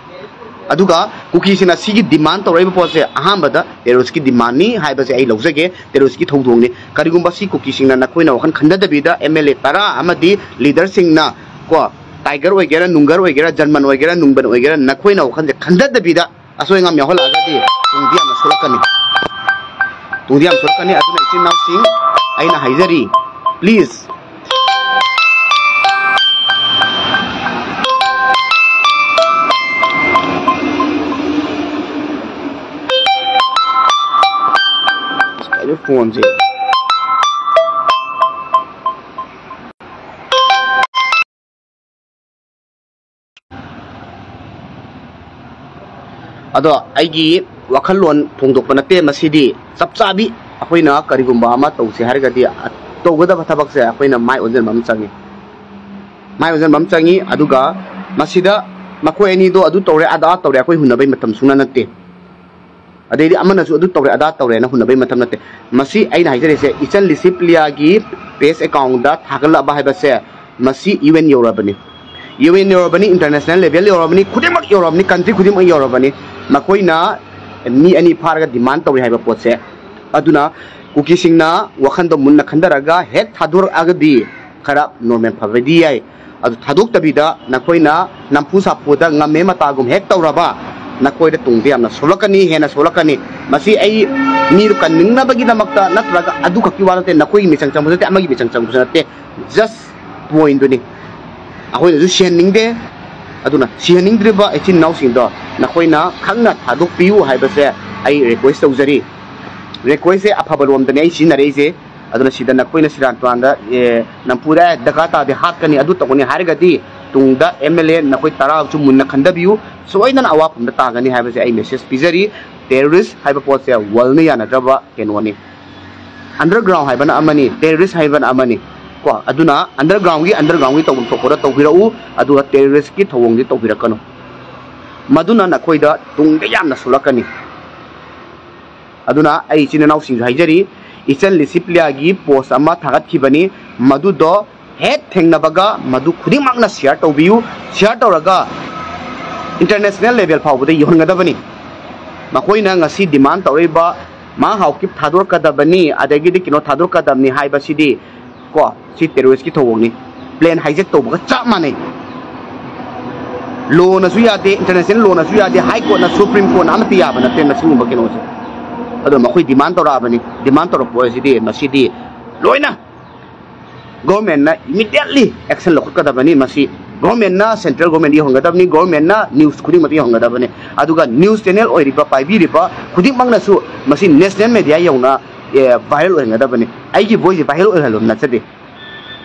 ꯑꯗꯨꯒ ꯀꯨꯀꯤꯁꯤꯡꯅ ꯁꯤꯒꯤ ꯗꯤꯃꯥꯟ ꯇꯧꯔꯛꯏꯕ ꯄꯣꯠꯁꯦ ꯑꯍꯥꯟꯕꯗ ꯇꯦꯔꯣꯔꯤꯁꯀꯤ ꯗꯤꯃꯥꯟꯅꯤ ꯍꯥꯏꯕꯁꯦ ꯑꯩ ꯂꯧꯖꯒꯦ, ꯇꯦꯔꯣꯔꯤꯁꯀꯤ ꯊꯧꯗꯣꯡꯅꯤ꯫ ꯀꯔꯤꯒꯨꯝꯕ ꯁꯤ ꯀꯨꯀꯤꯁꯤꯡꯅ ꯅꯈꯣꯏꯅ ꯋꯥꯈꯜ ꯈꯟꯊꯗꯕꯤꯗ, ꯑꯦꯝ ꯑꯦꯜ ꯑꯦ ꯇꯔꯥ ꯑꯃꯗꯤ ꯂꯤꯗꯔꯁꯤꯡꯅ, ꯀꯣ, ꯇꯥꯏꯒꯔ ꯑꯣꯏꯒꯦꯔꯥ, ꯅꯨꯡꯒꯔ ꯑꯣꯏꯒꯦꯔꯥ, ꯖꯔꯃꯟ ꯑꯣꯏꯒꯦꯔꯥ, ꯅꯨꯡꯕꯟ ꯑꯣꯏꯒꯦꯔꯥ, ꯅꯈꯣꯏꯅ ꯋꯥꯈꯜꯁꯦ ꯈꯟꯊꯗꯕꯤꯗ ꯑꯁꯣꯏ ꯑꯉꯥꯝ ꯌꯥꯎꯍꯜꯂꯛꯑꯒꯗꯤ ꯇꯨꯡꯗꯤ ꯌꯥꯝꯅ ꯁꯣꯛꯂꯛꯀꯅꯤ꯫ ꯇꯨꯡꯗꯤ ꯌꯥꯝ ꯁꯣꯛꯂꯛꯀꯅꯤ꯫ ꯑꯗꯨꯅ ꯏꯆꯤꯟ ꯏꯅꯥꯎꯁꯤꯡ, ꯑꯩꯅ ꯍꯥꯏꯖꯔꯤ, please, ꯀꯩꯅꯣ ꯐꯣꯟꯁꯦ꯫ ꯑꯗꯣ ꯑꯩꯒꯤ ꯋꯥꯈꯜꯂꯣꯟ ꯐꯣꯡꯗꯣꯛꯄ ꯅꯠꯇꯦ, ꯃꯁꯤꯗꯤ ꯆꯞ ꯆꯥꯕꯤ꯫ ꯑꯩꯈꯣꯏꯅ ꯀꯔꯤꯒꯨꯝꯕ ꯑꯃ ꯇꯧꯁꯦ ꯍꯥꯏꯔꯒꯗꯤ, ꯇꯧꯒꯗꯕ ꯊꯕꯛꯁꯦ ꯑꯩꯈꯣꯏꯅ ꯃꯥꯏ ꯑꯣꯟꯁꯤꯟꯕ ꯑꯃ ꯆꯪꯉꯤ, ꯃꯥꯏ ꯑꯣꯟꯁꯤꯟꯕ ꯑꯃ ꯆꯪꯉꯤ꯫ ꯑꯗꯨꯒ ꯃꯁꯤꯗ ꯃꯈꯣꯏ ꯑꯅꯤꯗꯣ ꯑꯗꯨ ꯇꯧꯔꯦ, ꯑꯗꯥ ꯇꯧꯔꯦ, ꯑꯩꯈꯣꯏ ꯍꯨꯟꯅꯕꯩ ꯃꯇꯝ ꯁꯨꯡꯅ ꯅꯠꯇꯦ꯫ ꯑꯗꯩꯗꯤ ꯑꯃꯅꯁꯨ ꯑꯗꯨ ꯇꯧꯔꯦ, ꯑꯗꯥ ꯇꯧꯔꯦꯅ ꯍꯨꯟꯅꯕꯩ ꯃꯇꯝ ꯅꯠꯇꯦ꯫ ꯃꯁꯤ ꯑꯩꯅ ꯍꯥꯏꯖꯔꯤꯁꯦ, ꯏꯆꯟ ꯂꯤꯁꯤꯄ꯭ꯂꯤꯌꯥꯒꯤ ꯄꯦꯖ ꯑꯦꯀꯥꯎꯟꯗ ꯊꯥꯒꯠꯂꯛꯑꯕ ꯍꯥꯏꯕꯁꯦ, ꯃꯁꯤ ꯌꯨ ꯑꯦꯟ ꯌꯧꯔꯕꯅꯤ꯫ ꯌꯨ ꯑꯦꯟ ꯌꯧꯔꯕꯅꯤ, ꯏꯟꯇꯔꯅꯦꯁꯅꯦꯜ ꯂꯦꯚꯦꯜ ꯌꯧꯔꯕꯅꯤ, ꯈꯨꯗꯤꯡꯃꯛ ꯌꯧꯔꯕꯅꯤ, ꯀꯟꯇ꯭ꯔꯤ ꯈꯨꯗꯤꯡꯃꯛ ꯌꯧꯔꯕꯅꯤ꯫ ꯃꯈꯣꯏꯅ ꯃꯤ ꯑꯅꯤ ꯐꯥꯔꯒ ꯗꯤꯃꯥꯟ ꯇꯧꯔꯤ ꯍꯥꯏꯕ ꯄꯣꯠꯁꯦ꯫ ꯑꯗꯨꯅ ꯀꯨꯀꯤꯁꯤꯡꯅ ꯋꯥꯈꯟꯗꯣ ꯃꯨꯟꯅ ꯈꯟꯊꯔꯒ ꯍꯦꯛ ꯊꯥꯗꯣꯔꯛꯑꯒꯗꯤ ꯈꯔ ꯅꯣꯔꯃꯦꯜ ꯐꯕꯗꯤ ꯌꯥꯏ꯫ ꯑꯗꯨ ꯊꯥꯗꯣꯛꯇꯕꯤꯗ ꯅꯈꯣꯏꯅ ꯅꯝꯐꯨ ꯁꯥꯐꯨꯗ ꯉꯝꯃꯦ ꯃꯇꯥꯒꯨꯝ ꯍꯦꯛ ꯇꯧꯔꯕ, ꯅꯈꯣꯏꯗ ꯇꯨꯡꯗ ꯌꯥꯝꯅ ꯁꯣꯛꯂꯛꯀꯅꯤ, ꯍꯦꯟꯅ ꯁꯣꯛꯂꯛꯀꯅꯤ꯫ ꯃꯁꯤ ꯑꯩ ꯃꯤꯗꯨ ꯀꯟꯅꯤꯡꯅꯕꯒꯤꯗꯃꯛꯇ ꯅꯠꯇ꯭ꯔꯒ ꯑꯗꯨ ꯈꯛꯀꯤ ꯋꯥ ꯅꯠꯇꯦ, ꯅꯈꯣꯏꯒꯤ ꯃꯤꯆꯪ ꯆꯪꯕꯁꯨ ꯅꯠꯇꯦ, ꯑꯃꯒꯤ ꯃꯤꯆꯪ ꯆꯪꯕꯁꯨ ꯅꯠꯇꯦ꯫ ꯖꯁ ꯄꯣꯏꯟꯗꯨꯅꯤ꯫ ꯑꯩꯈꯣꯏꯅꯁꯨ ꯁꯤꯍꯟꯅꯤꯡꯗꯦ꯫ ꯑꯗꯨꯅ ꯁꯤꯍꯟꯅꯤꯡꯗ꯭ꯔꯤꯕ ꯏꯆꯤꯟ ꯏꯅꯥꯎꯁꯤꯡꯗꯣ ꯅꯈꯣꯏꯅ ꯈꯪꯅ ꯊꯥꯗꯣꯛꯄꯤꯌꯨ ꯍꯥꯏꯕꯁꯦ ꯑꯩ ꯔꯤꯀ꯭ꯋꯦꯁ ꯇꯧꯖꯔꯤ꯫ ꯔꯤꯀ꯭ꯋꯦꯁꯁꯦ ꯑꯐꯕ ꯔꯣꯝꯗꯅꯤ ꯑꯩ ꯁꯤꯖꯤꯟꯅꯔꯛꯏꯁꯦ꯫ ꯑꯗꯨꯅ ꯁꯤꯗ ꯅꯈꯣꯏꯅ ꯁꯤꯔꯥꯟ ꯇꯨꯔꯥꯟꯗ, ꯑꯦ, ꯅꯝꯐꯨꯗ ꯗꯔꯀꯥꯔ ꯇꯥꯗꯦ, ꯍꯥꯠꯀꯅꯤ, ꯑꯗꯨ ꯇꯧꯒꯅꯤ ꯍꯥꯏꯔꯒꯗꯤ ꯇꯨꯡꯗ ꯑꯦꯝ ꯑꯦꯜ ꯑꯦ ꯅꯈꯣꯏ ꯇꯔꯥꯁꯨ ꯃꯨꯟꯅ ꯈꯟꯊꯕꯤꯌꯨ꯫ ꯁꯣꯏꯗꯅ ꯑꯋꯥꯐꯝꯗ ꯇꯥꯒꯅꯤ ꯍꯥꯏꯕꯁꯦ ꯑꯩ ꯃꯦꯁꯦꯖ ꯄꯤꯖꯔꯤ꯫ ꯇꯦꯔꯣꯔꯤꯁ ꯍꯥꯏꯕ ꯄꯣꯠꯁꯦ ꯋꯥꯔꯜꯅ ꯌꯥꯅꯗ꯭ꯔꯕ ꯀꯩꯅꯣꯅꯤ꯫ ꯑꯟꯗꯔꯒ꯭ꯔꯥꯎꯟ ꯍꯥꯏꯕꯅ ꯑꯃꯅꯤ, ꯇꯦꯔꯣꯔꯤꯁ ꯍꯥꯏꯕꯅ ꯑꯃꯅꯤ꯫ ꯀꯣ, ꯑꯗꯨꯅ ꯑꯟꯗꯔꯒ꯭ꯔꯥꯎꯟꯒꯤ, ꯑꯟꯗꯔꯒ꯭ꯔꯥꯎꯟꯒꯤ ꯇꯧꯐꯝ ꯊꯣꯛꯄꯗ ꯇꯧꯕꯤꯔꯛꯎ, ꯑꯗꯨꯒ ꯇꯦꯔꯣꯔꯤꯁꯀꯤ ꯊꯧꯑꯣꯡꯗꯤ ꯇꯧꯕꯤꯔꯛꯀꯅꯨ꯫ ꯃꯗꯨꯅ ꯅꯈꯣꯏꯗ ꯇꯨꯡꯗ ꯌꯥꯝꯅ ꯁꯣꯛꯂꯛꯀꯅꯤ꯫ ꯑꯗꯨꯅ ꯑꯩ ꯏꯆꯤꯟ ꯏꯅꯥꯎꯁꯤꯡꯁꯨ ꯍꯥꯏꯖꯔꯤ, ꯏꯆꯟ ꯂꯤꯁꯤꯄ꯭ꯂꯤꯌꯥꯒꯤ ꯄꯣꯁ ꯑꯃ ꯊꯥꯒꯠꯈꯤꯕꯅꯤ, ꯃꯗꯨꯗꯣ ꯍꯦꯛ ꯊꯦꯡꯅꯕꯒ ꯃꯗꯨ ꯈꯨꯗꯤꯡꯃꯛꯅ ꯁꯤꯌꯥꯔ ꯇꯧꯕꯤꯌꯨ꯫ ꯁꯤꯌꯥꯔ ꯇꯧꯔꯒ ꯏꯟꯇꯔꯅꯦꯁꯅꯦꯜ ꯂꯦꯚꯦꯜ ꯐꯥꯎꯕꯗ ꯌꯧꯍꯟꯒꯗꯕꯅꯤ꯫ ꯃꯈꯣꯏꯅ ꯉꯁꯤ ꯗꯤꯃꯥꯟ ꯇꯧꯔꯛꯏꯕ ꯃꯥ ꯍꯥꯎꯀꯤꯞ ꯊꯥꯗꯣꯔꯛꯀꯗꯕꯅꯤ, ꯑꯗꯒꯤꯗꯤ ꯀꯩꯅꯣ ꯊꯥꯗꯣꯔꯛꯀꯗꯕꯅꯤ ꯍꯥꯏꯕꯁꯤꯗꯤ, ꯀꯣ, ꯁꯤ ꯇꯦꯔꯣꯔꯤꯁꯀꯤ ꯊꯧꯑꯣꯡꯅꯤ꯫ ꯄ꯭ꯂꯦꯟ ꯍꯥꯏꯖꯦꯛ ꯇꯧꯕꯒ ꯆꯞ ꯃꯥꯟꯅꯩ꯫ ꯂꯣꯅꯁꯨ ꯌꯥꯗꯦ, ꯏꯟꯇꯔꯅꯦꯁꯅꯦꯜ ꯂꯣꯅꯁꯨ ꯌꯥꯗꯦ, ꯍꯥꯏ ꯀꯣꯔꯠꯅ, ꯁꯨꯄ꯭ꯔꯤꯝ ꯀꯣꯔꯠꯅ ꯑꯃꯠꯇ ꯌꯥꯕ ꯅꯠꯇꯦ ꯃꯁꯤꯒꯨꯝꯕ ꯀꯩꯅꯣꯁꯦ꯫ ꯑꯗꯣ ꯃꯈꯣꯏ ꯗꯤꯃꯥꯟ ꯇꯧꯔꯛꯑꯕꯅꯤ꯫ ꯗꯤꯃꯥꯟ ꯇꯧꯔꯛꯄ ꯑꯁꯤꯗꯤ, ꯃꯁꯤꯗꯤ ꯂꯣꯏꯅ ꯒꯣꯔꯃꯦꯟꯅ ꯏꯃꯤꯗꯤꯌꯦꯠꯂꯤ ꯑꯦꯛꯁꯟ ꯂꯧꯈꯠꯀꯗꯕꯅꯤ꯫ ꯃꯁꯤ ꯒꯣꯔꯃꯦꯟꯅ ꯁꯦꯟꯇ꯭ꯔꯦꯜ ꯒꯣꯔꯃꯦꯟꯗ ꯌꯧꯍꯟꯒꯗꯕꯅꯤ, ꯒꯣꯔꯃꯦꯟꯅ ꯅ꯭ꯌꯨꯁ ꯈꯨꯗꯤꯡꯃꯛꯇ ꯌꯧꯍꯟꯒꯗꯕꯅꯤ꯫ ꯑꯗꯨꯒ ꯅ꯭ꯌꯨꯁ ꯆꯦꯅꯦꯜ ꯑꯣꯏꯔꯤꯕ, ꯄꯥꯏꯕꯤꯔꯤꯕ ꯈꯨꯗꯤꯡꯃꯛꯅꯁꯨ ꯃꯁꯤ ꯅꯦꯁꯅꯦꯜ ꯃꯦꯗꯤꯌꯥ ꯌꯧꯅ, ꯑꯦ, ꯚꯥꯏꯔꯦꯜ ꯑꯣꯏꯍꯟꯒꯗꯕꯅꯤ꯫ ꯑꯩꯒꯤ ꯚꯣꯏꯁꯁꯦ ꯚꯥꯏꯔꯦꯜ ꯑꯣꯏꯍꯜꯂꯨꯕ ꯅꯠꯆꯗꯦ꯫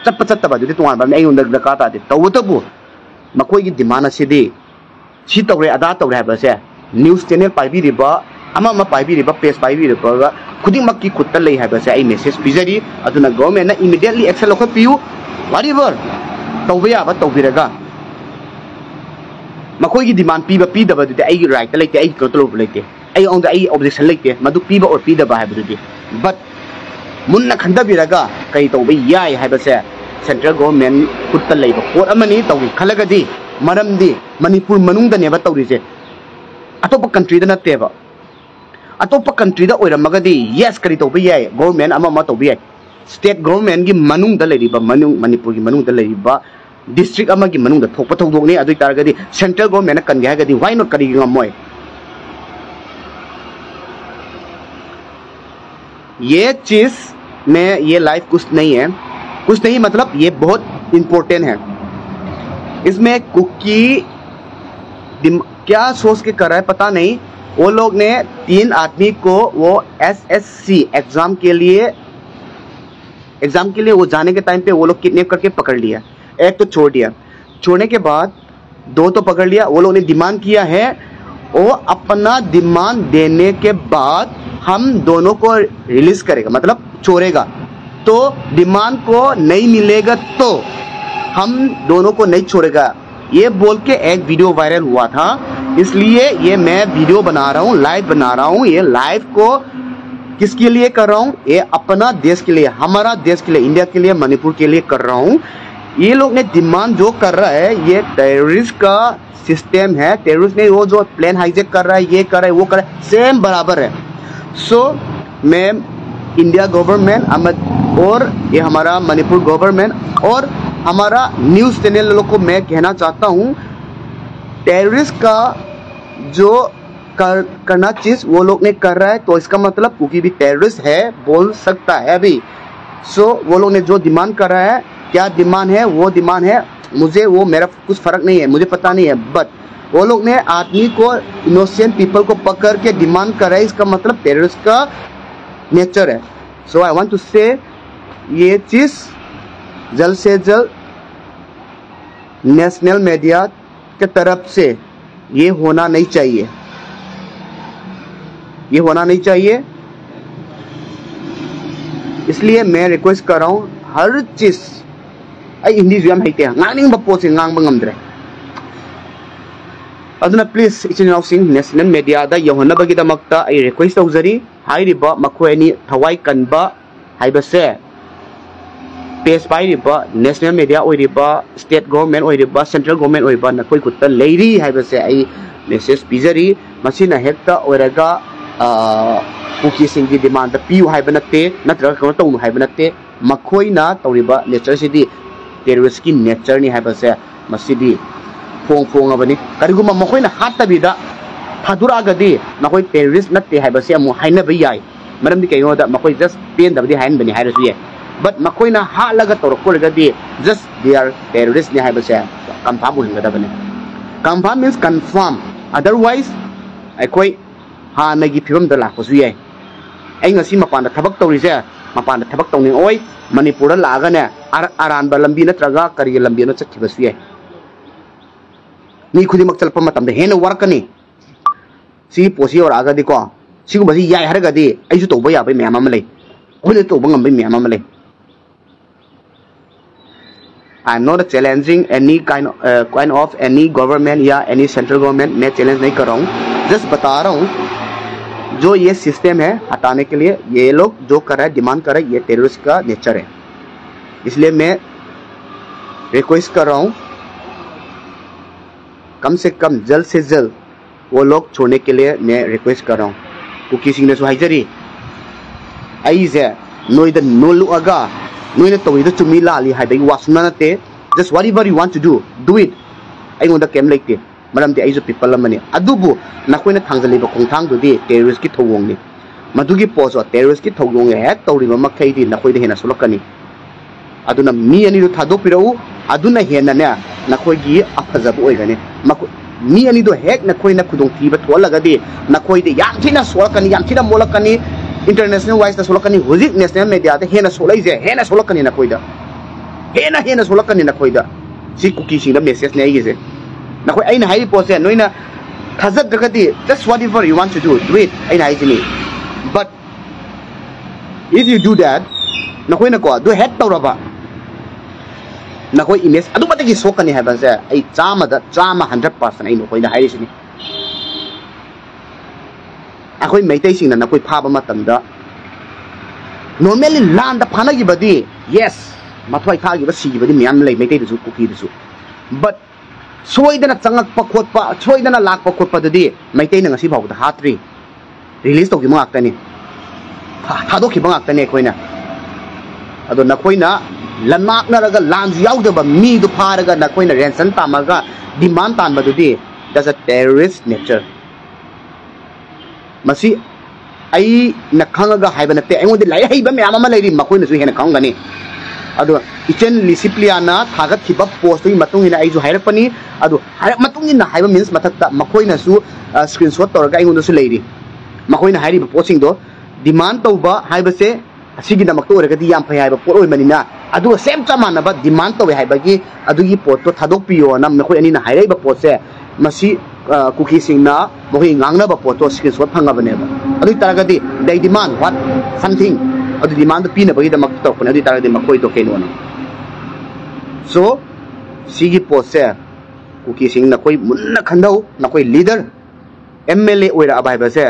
ꯆꯠꯄ ꯆꯠꯇꯕ ꯑꯗꯨꯗꯤ ꯇꯣꯉꯥꯟꯕ ꯑꯃꯅꯤ, ꯑꯩꯉꯣꯟꯗ ꯗꯔꯀꯥꯔ ꯇꯥꯗꯦ꯫ ꯇꯧꯕꯇꯕꯨ ꯃꯈꯣꯏꯒꯤ ꯗꯤꯃꯥꯟ ꯑꯁꯤꯗꯤ ꯁꯤ ꯇꯧꯔꯦ, ꯑꯗꯥ ꯇꯧꯔꯦ ꯍꯥꯏꯕꯁꯦ ꯅ꯭ꯌꯨꯁ ꯆꯦꯅꯦꯜ ꯄꯥꯏꯕꯤꯔꯤꯕ, ꯑꯃ ꯑꯃ ꯄꯥꯏꯕꯤꯔꯤꯕ, ꯄ꯭ꯔꯦꯁ ꯄꯥꯏꯕꯤꯔꯤꯕ ꯈꯨꯗꯤꯡꯃꯛꯀꯤ ꯈꯨꯠꯇ ꯂꯩ ꯍꯥꯏꯕꯁꯦ ꯑꯩ ꯃꯦꯁꯦꯖ ꯄꯤꯖꯔꯤ꯫ ꯑꯗꯨꯅ ꯒꯣꯔꯃꯦꯟꯅ ꯏꯃꯤꯗꯤꯌꯦꯠꯂꯤ ꯑꯦꯛꯁꯟ ꯂꯧꯈꯠꯄꯤꯌꯨ, ꯋꯥꯠ ꯑꯦꯚꯔ ꯇꯧꯕ ꯌꯥꯕ ꯇꯧꯕꯤꯔꯒ꯫ ꯃꯈꯣꯏꯒꯤ ꯗꯤꯃꯥꯟ ꯄꯤꯕ ꯄꯤꯗꯕꯗꯨꯗꯤ ꯑꯩꯒꯤ ꯔꯥꯏꯠꯇ ꯂꯩꯇꯦ, ꯑꯩꯒꯤ ꯀꯩꯅꯣ ꯇꯧꯕ ꯂꯩꯇꯦ, ꯑꯩꯉꯣꯟꯗ ꯑꯩ ꯑꯣꯕꯖꯦꯛꯁꯟ ꯂꯩꯇꯦ ꯃꯗꯨ ꯄꯤꯕ ꯑꯣꯔ ꯄꯤꯗꯕ ꯍꯥꯏꯕꯗꯨꯗꯤ꯫ ꯕꯠ ꯃꯨꯟꯅ ꯈꯟꯊꯕꯤꯔꯒ ꯀꯔꯤ ꯇꯧꯕ ꯌꯥꯏ ꯍꯥꯏꯕꯁꯦ ꯁꯦꯟꯇ꯭ꯔꯦꯜ ꯒꯣꯚꯔꯟꯃꯦꯟ ꯈꯨꯠꯇ ꯂꯩꯕ ꯄꯣꯠ ꯑꯃꯅꯤ꯫ ꯇꯧꯒꯦ ꯈꯜꯂꯒꯗꯤ, ꯃꯔꯝꯗꯤ ꯃꯅꯤꯄꯨꯔ ꯃꯅꯨꯡꯗꯅꯦꯕ ꯇꯧꯔꯤꯁꯦ, ꯑꯇꯣꯞꯄ ꯀꯟꯇ꯭ꯔꯤꯗ ꯅꯠꯇꯦꯕ꯫ ꯑꯇꯣꯞꯄ ꯀꯟꯇ꯭ꯔꯤꯗ ꯑꯣꯏꯔꯝꯃꯒꯗꯤ ꯌꯦꯁ, ꯀꯔꯤ ꯇꯧꯕ ꯌꯥꯏ, ꯒꯣꯚꯔꯟꯃꯦꯟ ꯑꯃ ꯑꯃ ꯇꯧꯕ ꯌꯥꯏ꯫ ꯁ꯭ꯇꯦꯠ ꯒꯣꯚꯔꯟꯃꯦꯟꯒꯤ ꯃꯅꯨꯡꯗ ꯂꯩꯔꯤꯕ, ꯃꯅꯨꯡ ꯃꯅꯤꯄꯨꯔꯒꯤ ꯃꯅꯨꯡꯗ ꯂꯩꯔꯤꯕ ꯗꯤꯁꯇ꯭ꯔꯤꯛ ꯑꯃꯒꯤ ꯃꯅꯨꯡꯗ ꯊꯣꯛꯄ ꯊꯧꯗꯣꯛꯅꯤ꯫ ꯑꯗꯨ ꯑꯣꯏ ꯇꯥꯔꯒꯗꯤ ꯁꯦꯟꯇ꯭ꯔꯦꯜ ꯒꯣꯚꯔꯟꯃꯦꯟꯅ ꯀꯟꯒꯦ ꯍꯥꯏꯔꯒꯗꯤ why not, ꯀꯔꯤꯒꯤ ꯉꯝꯃꯣꯏ? ये चीज में ये लाइफ कुछ नहीं है, कुछ नहीं, मतलब ये बहुत इंपॉर्टेंट है। इसमें कुकी दिम-, क्या सोच के कर रहा है पता नहीं। वो लोग ने तीन आदमी को वो एसएससी एग्जाम के लिए, एग्जाम के लिए वो जाने के टाइम पे वो लोग किडनैप करके पकड़ लिया। एक तो छोड़ दिया, छोड़ने के बाद दो तो पकड़ लिया, वो लोग ने डिमांड किया है, वो अपना डिमांड देने के बाद हम दोनों को रिलीज करेगा, मतलब छोड़ेगा। तो डिमांड को नहीं मिलेगा तो हम दोनों को नहीं छोड़ेगा, ये बोल के एक वीडियो वायरल हुआ था। इसलिए ये मैं वीडियो बना रहा हूँ, लाइव बना रहा हूँ। ये लाइव को किसके लिए कर रहा हूँ? ये अपना देश के लिए, हमारा देश के लिए, इंडिया के लिए, मणिपुर के लिए कर रहा हूँ। ये लोग ने डिमांड जो कर रहा है, ये टेररिस्ट का सिस्टम है। टेररिस्ट ने वो जो प्लेन हाईजैक कर रहा है, ये कर रहा है, वो कर रहा है, सेम बराबर है। सो मैं इंडिया गवर्नमेंट और ये हमारा मणिपुर गवर्नमेंट और हमारा न्यूज़ चैनल लोग को मैं कहना चाहता हूँ, टेररिस्ट का जो कर, करना चीज वो लोग ने कर रहा है, तो इसका मतलब कुकी भी टेररिस्ट है, बोल सकता है अभी। सो वो लोग ने जो डिमांड कर रहा है, क्या डिमांड है, वो डिमांड है, मुझे वो, मेरा कुछ फर्क नहीं है, मुझे पता नहीं है। बट वो लोग ने आदमी को, इनोसेंट पीपल को पकड़ के डिमांड कर रहा है, इसका मतलब टेररिस्ट का नेचर है। सो आई वांट टू से, ये चीज जल्द से जल्द नेशनल मीडिया के तरफ से ये होना नहीं चाहिए, ये होना नहीं चाहिए। इसलिए मैं रिक्वेस्ट कर रहा हूँ, हर चीज, ꯑꯩ ꯍꯤꯟꯗꯤꯁꯨ ꯌꯥꯝ ꯍꯩꯇꯦ, ꯉꯥꯡꯅꯤꯡꯕ ꯄꯣꯠꯁꯦ ꯉꯥꯡꯕ ꯉꯝꯗ꯭ꯔꯦ꯫ ꯑꯗꯨꯅ please, ꯏꯆꯤꯟ ꯏꯅꯥꯎꯁꯤꯡ, national media ꯗ ꯌꯧꯍꯟꯅꯕꯒꯤꯗꯃꯛꯇ ꯑꯩ request ꯇꯧꯖꯔꯤ꯫ ꯍꯥꯏꯔꯤꯕ ꯃꯈꯣꯏ ꯑꯅꯤ ꯊꯋꯥꯏ ꯀꯟꯕ ꯍꯥꯏꯕꯁꯦ, page ꯄꯥꯏꯔꯤꯕ, national media ꯑꯣꯏꯔꯤꯕ, state government ꯑꯣꯏꯔꯤꯕ, central government ꯑꯣꯏꯔꯤꯕ ꯅꯈꯣꯏ ꯈꯨꯠꯇ ꯂꯩꯔꯤ ꯍꯥꯏꯕꯁꯦ ꯑꯩ message ꯄꯤꯖꯔꯤ꯫ ꯃꯁꯤꯅ ꯍꯦꯛꯇ ꯑꯣꯏꯔꯒ, ꯑ, ꯀꯨꯀꯤꯁꯤꯡꯒꯤ demand ꯄꯤꯌꯨ ꯍꯥꯏꯕ ꯅꯠꯇꯦ, ꯅꯠꯇ꯭ꯔꯒ ꯀꯩꯅꯣ ꯇꯧꯅꯨ ꯍꯥꯏꯕ ꯅꯠꯇꯦ꯫ ꯃꯈꯣꯏꯅ ꯇꯧꯔꯤꯕ nature ꯁꯤꯗꯤ terrorist ꯀꯤ nature ꯅꯤ ꯍꯥꯏꯕꯁꯦ ꯃꯁꯤꯗꯤ ꯐꯣꯡ ꯐꯣꯡꯉꯕꯅꯤ꯫ ꯀꯔꯤꯒꯨꯝꯕ ꯃꯈꯣꯏꯅ ꯍꯥꯠꯇꯕꯤꯗ ꯊꯥꯗꯣꯔꯛꯑꯒꯗꯤ ꯃꯈꯣꯏ terrorist ꯅꯠꯇꯦ ꯍꯥꯏꯕꯁꯦ ꯑꯃꯨꯛ ꯍꯥꯏꯅꯕ ꯌꯥꯏ꯫ ꯃꯔꯝꯗꯤ ꯀꯩꯒꯤꯅꯣꯗ ꯃꯈꯣꯏ just ꯄꯦꯟꯗꯕꯗꯤ ꯍꯥꯏꯍꯟꯕꯅꯤ ꯍꯥꯏꯔꯁꯨ ꯌꯥꯏ꯫ But ꯃꯈꯣꯏꯅ ꯍꯥꯠꯂꯒ ꯇꯧꯔꯛꯄ ꯑꯣꯏꯔꯒꯗꯤ just they are terrorist ꯅꯤ ꯍꯥꯏꯕꯁꯦ confirm ꯑꯣꯏꯍꯟꯒꯗꯕꯅꯤ꯫ Confirm means confirm, otherwise ꯑꯩꯈꯣꯏ ꯍꯥꯟꯅꯒꯤ ꯐꯤꯕꯝꯗ ꯂꯥꯛꯄꯁꯨ ꯌꯥꯏ꯫ ꯑꯩ ꯉꯁꯤ ꯃꯄꯥꯟꯗ ꯊꯕꯛ ꯇꯧꯔꯤꯁꯦ, ꯃꯄꯥꯟꯗ ꯊꯕꯛ ꯇꯧꯅꯤꯡꯉꯛꯑꯣꯏ, ꯃꯅꯤꯄꯨꯔꯗ ꯂꯥꯛꯑꯒꯅꯦ ꯑꯔꯥꯟꯕ ꯂꯝꯕꯤ ꯅꯠꯇ꯭ꯔꯒ ꯀꯔꯤꯒꯤ ꯂꯝꯕꯤ ꯑꯃ ꯆꯠꯈꯤꯕꯁꯨ ꯌꯥꯏ꯫ ꯃꯤ ꯈꯨꯗꯤꯡꯃꯛ ꯆꯠꯂꯛꯄ ꯃꯇꯝꯗ ꯍꯦꯟꯅ ꯋꯥꯔꯛꯀꯅꯤ꯫ ꯁꯤꯒꯤ ꯄꯣꯠꯁꯤ ꯌꯧꯔꯛꯑꯒꯗꯤꯀꯣ, ꯁꯤꯒꯨꯝꯕꯁꯤ ꯌꯥꯏ ꯍꯥꯏꯔꯒꯗꯤ ꯑꯩꯁꯨ ꯇꯧꯕ ꯌꯥꯕ ꯃꯌꯥꯝ ꯑꯃ ꯂꯩ, ꯑꯩꯈꯣꯏꯅ ꯇꯧꯕ ꯉꯝꯕ ꯃꯌꯥꯝ ꯑꯃ ꯂꯩ꯫ I am not challenging any kind, uh, kind of any government या any central government, मैं challenge नहीं कर रहा हूँ, just बता रहा हूँ जो ये system है हटाने के लिए, ये लोग जो कर रहा है, demand कर रहा है, ये terrorist का nature है। इसलिए मैं request कर रहा हूँ, कम से कम जल्द से जल्द वो लोग छोड़ने के लिए मैं request कर रहा हूँ। ꯀꯨꯀꯤꯁꯤꯡꯅꯁꯨ ꯍꯥꯏꯖꯔꯤ, ꯑꯩꯁꯦ ꯅꯣꯏꯗ ꯅꯣꯜꯂꯨꯛꯑꯒ ꯅꯣꯏꯅ ꯇꯧꯔꯤꯗꯣ ꯆꯨꯝꯃꯤ ꯂꯥꯜꯂꯤ ꯍꯥꯏꯕꯒꯤ ꯋꯥ ꯁꯨꯡꯅ ꯅꯠꯇꯦ꯫ Just whatever you want to do, do it. ꯑꯩꯉꯣꯟꯗ ꯀꯩꯝ ꯂꯩꯇꯦ, ꯃꯔꯝꯗꯤ ꯑꯩꯁꯨ people ꯑꯃꯅꯤ꯫ ꯑꯗꯨꯕꯨ ꯅꯈꯣꯏꯅ ꯊꯥꯡꯖꯜꯂꯤꯕ ꯈꯣꯡꯊꯥꯡꯗꯨꯗꯤ terrorist ꯀꯤ ꯊꯧꯑꯣꯡꯅꯤ꯫ ꯃꯗꯨꯒꯤ ꯄꯣꯠꯁꯨ terrorist ꯀꯤ ꯊꯧꯑꯣꯡ ꯍꯦꯛ ꯇꯧꯔꯤꯕ ꯃꯈꯩꯗꯤ ꯅꯈꯣꯏꯗ ꯍꯦꯟꯅ ꯁꯣꯛꯂꯛꯀꯅꯤ꯫ ꯑꯗꯨꯅ ꯃꯤ ꯑꯅꯤꯗꯨ ꯊꯥꯗꯣꯛꯄꯤꯔꯛꯎ, ꯑꯗꯨꯅ ꯍꯦꯟꯅꯅꯦ ꯅꯈꯣꯏꯒꯤ ꯑꯐꯖꯕ ꯑꯣꯏꯒꯅꯤ꯫ ꯃꯈꯣ-, ꯃꯤ ꯑꯅꯤꯗꯣ ꯍꯦꯛ ꯅꯈꯣꯏꯅ ꯈꯨꯗꯣꯡꯊꯤꯕ ꯊꯣꯛꯍꯜꯂꯒꯗꯤ ꯅꯈꯣꯏꯗꯤ ꯌꯥꯝ ꯊꯤꯅ ꯁꯣꯛꯂꯛꯀꯅꯤ, ꯌꯥꯝ ꯊꯤꯅ ꯃꯣꯠꯂꯛꯀꯅꯤ, international wise ꯇ ꯁꯣꯛꯂꯛꯀꯅꯤ꯫ ꯍꯧꯖꯤꯛ national media ꯗ ꯍꯦꯟꯅ ꯁꯣꯛꯂꯛꯏꯁꯦ ꯍꯦꯟꯅ ꯁꯣꯛꯂꯛꯀꯅꯤ ꯅꯈꯣꯏꯗ, ꯍꯦꯟꯅ ꯍꯦꯟꯅ ꯁꯣꯛꯂꯛꯀꯅꯤ ꯅꯈꯣꯏꯗ꯫ ꯁꯤ ꯀꯨꯀꯤꯁꯤꯡꯗ message ꯅꯦ ꯑꯩꯒꯤꯁꯦ꯫ ꯅꯈꯣꯏ ꯑꯩꯅ ꯍꯥꯏꯔꯤꯕ ꯄꯣꯠꯁꯦ ꯅꯣꯏꯅ ꯊꯥꯖꯗ꯭ꯔꯒꯗꯤ just whatever you want to do, do it, ꯑꯩꯅ ꯍꯥꯏꯁꯤꯅꯤ꯫ But if you do that, ꯅꯈꯣꯏꯅꯀꯣ ꯑꯗꯨ ꯍꯦꯛ ꯇꯧꯔꯕ, ꯅꯈꯣꯏ ꯏꯃꯦꯖ ꯑꯗꯨꯛ ꯃꯇꯤꯛꯀꯤ ꯁꯣꯛꯀꯅꯤ ꯍꯥꯏꯕꯁꯦ ꯑꯩ ꯆꯥꯝꯃꯗ ꯆꯥꯝꯃ, ꯍꯟꯗ꯭ꯔꯦꯠ ꯄꯥꯔꯁꯦꯟ ꯑꯩ ꯅꯈꯣꯏꯗ ꯍꯥꯏꯔꯤꯁꯤꯅꯤ꯫ ꯑꯩꯈꯣꯏ ꯃꯩꯇꯩꯁꯤꯡꯅ ꯅꯈꯣꯏ ꯐꯥꯕ ꯃꯇꯝꯗ ꯅꯣꯔꯃꯦꯜꯂꯤ ꯂꯥꯟꯗ ꯐꯥꯅꯈꯤꯕꯗꯤ, ꯌꯦꯁ, ꯃꯊ꯭ꯋꯥꯏ ꯊꯥꯈꯤꯕ, ꯁꯤꯈꯤꯕꯗꯤ ꯃꯌꯥꯝ ꯂꯩ ꯃꯩꯇꯩꯗꯁꯨ, ꯀꯨꯀꯤꯗꯁꯨ꯫ ꯕꯠ ꯁꯣꯏꯗꯅ ꯆꯪꯉꯛꯄ ꯈꯣꯠꯄ, ꯁꯣꯏꯗꯅ ꯂꯥꯛꯄ ꯈꯣꯠꯄꯗꯨꯗꯤ ꯃꯩꯇꯩꯅ ꯉꯁꯤ ꯐꯥꯎꯕꯗ ꯍꯥꯠꯇ꯭ꯔꯤ꯫ ꯔꯤꯂꯤꯁ ꯇꯧꯈꯤꯕ ꯉꯥꯛꯇꯅꯤ, ꯊꯥ- ꯊꯥꯗꯣꯛꯈꯤꯕ ꯉꯥꯛꯇꯅꯤ ꯑꯩꯈꯣꯏꯅ꯫ ꯑꯗꯣ ꯅꯈꯣꯏꯅ ꯂꯟꯃꯥꯛꯅꯔꯒ ꯂꯥꯟꯁꯨ ꯌꯥꯎꯗꯕ ꯃꯤꯗꯨ ꯐꯥꯔꯒ ꯅꯈꯣꯏꯅ ꯔꯦꯟꯁꯟ ꯇꯥꯝꯃꯒ ꯗꯤꯃꯥꯟ ꯇꯥꯟꯕꯗꯨꯗꯤ, that's a terrorist nature꯫ ꯃꯁꯤ ꯑꯩꯅ ꯈꯪꯉꯒ ꯍꯥꯏꯕ ꯅꯠꯇꯦ, ꯑꯩꯉꯣꯟꯗ ꯂꯥꯏꯔꯤꯛ ꯍꯩꯕ ꯃꯌꯥꯝ ꯑꯃ ꯂꯩꯔꯤ, ꯃꯈꯣꯏꯅꯁꯨ ꯍꯦꯟꯅ ꯈꯪꯉꯝꯒꯅꯤ꯫ ꯑꯗꯣ ꯏꯆꯟ ꯂꯤꯁꯤꯄ꯭ꯂꯤꯌꯥꯅ ꯊꯥꯒꯠꯈꯤꯕ ꯄꯣꯁꯇꯨꯒꯤ ꯃꯇꯨꯡ ꯏꯟꯅ ꯑꯩꯁꯨ ꯍꯥꯏꯔꯛꯄꯅꯤ꯫ ꯑꯗꯣ ꯍꯥꯏꯔꯞ ꯃꯇꯨꯡ ꯏꯟꯅ ꯍꯥꯏꯕ ꯃꯤꯟꯁ ꯃꯊꯛꯇ ꯃꯈꯣꯏꯅꯁꯨ ꯁ꯭ꯀ꯭ꯔꯤꯟ ꯁꯣꯠ ꯇꯧꯔꯒ ꯑꯩꯉꯣꯟꯗꯁꯨ ꯂꯩꯔꯤ꯫ ꯃꯈꯣꯏꯅ ꯍꯥꯏꯔꯤꯕ ꯄꯣꯠꯁꯤꯡꯗꯣ ꯗꯤꯃꯥꯟ ꯇꯧꯕ ꯍꯥꯏꯕꯁꯦ ꯑꯁꯤꯒꯤꯗꯃꯛꯇ ꯑꯣꯏꯔꯒꯗꯤ ꯌꯥꯝ ꯐꯩ ꯍꯥꯏꯕ ꯄꯣꯠ ꯑꯣꯏꯕꯅꯤꯅ, ꯑꯗꯨꯒ ꯁꯦꯝ ꯆꯞ ꯃꯥꯟꯅꯕ ꯗꯤꯃꯥꯟ ꯇꯧꯋꯦ ꯍꯥꯏꯕꯒꯤ ꯑꯗꯨꯒꯤ ꯄꯣꯠꯇꯣ ꯊꯥꯗꯣꯛꯄꯤꯌꯣꯅ ꯅꯈꯣꯏ ꯑꯅꯤꯅ ꯍꯥꯏꯔꯛꯏꯕ ꯄꯣꯠꯁꯦ, ꯃꯁꯤ ꯀꯨꯀꯤꯁꯤꯡꯅ ꯃꯈꯣꯏ ꯉꯥꯡꯅꯕ ꯄꯣꯠꯇꯣ ꯁ꯭ꯀ꯭ꯔꯤꯟ ꯁꯣꯠ ꯐꯪꯉꯕꯅꯦꯕ꯫ ꯑꯗꯨ ꯑꯣꯏ ꯇꯥꯔꯒꯗꯤ they demand what something, ꯑꯗꯨ ꯗꯤꯃꯥꯟꯗꯣ ꯄꯤꯅꯕꯒꯤꯗꯃꯛ ꯇꯧꯔꯛꯄꯅꯦ꯫ ꯑꯗꯨ ꯑꯣꯏ ꯇꯥꯔꯒꯗꯤ ꯃꯈꯣꯏꯗꯣ ꯀꯩꯅꯣꯅꯦ꯫ ꯁꯣ ꯁꯤꯒꯤ ꯄꯣꯠꯁꯦ ꯀꯨꯀꯤꯁꯤꯡ ꯅꯈꯣꯏ ꯃꯨꯟꯅ ꯈꯟꯗꯧ, ꯅꯈꯣꯏ ꯂꯤꯗꯔ ꯑꯦꯝ ꯑꯦꯜ ꯑꯦ ꯑꯣꯏꯔꯛꯑꯕ ꯍꯥꯏꯕꯁꯦ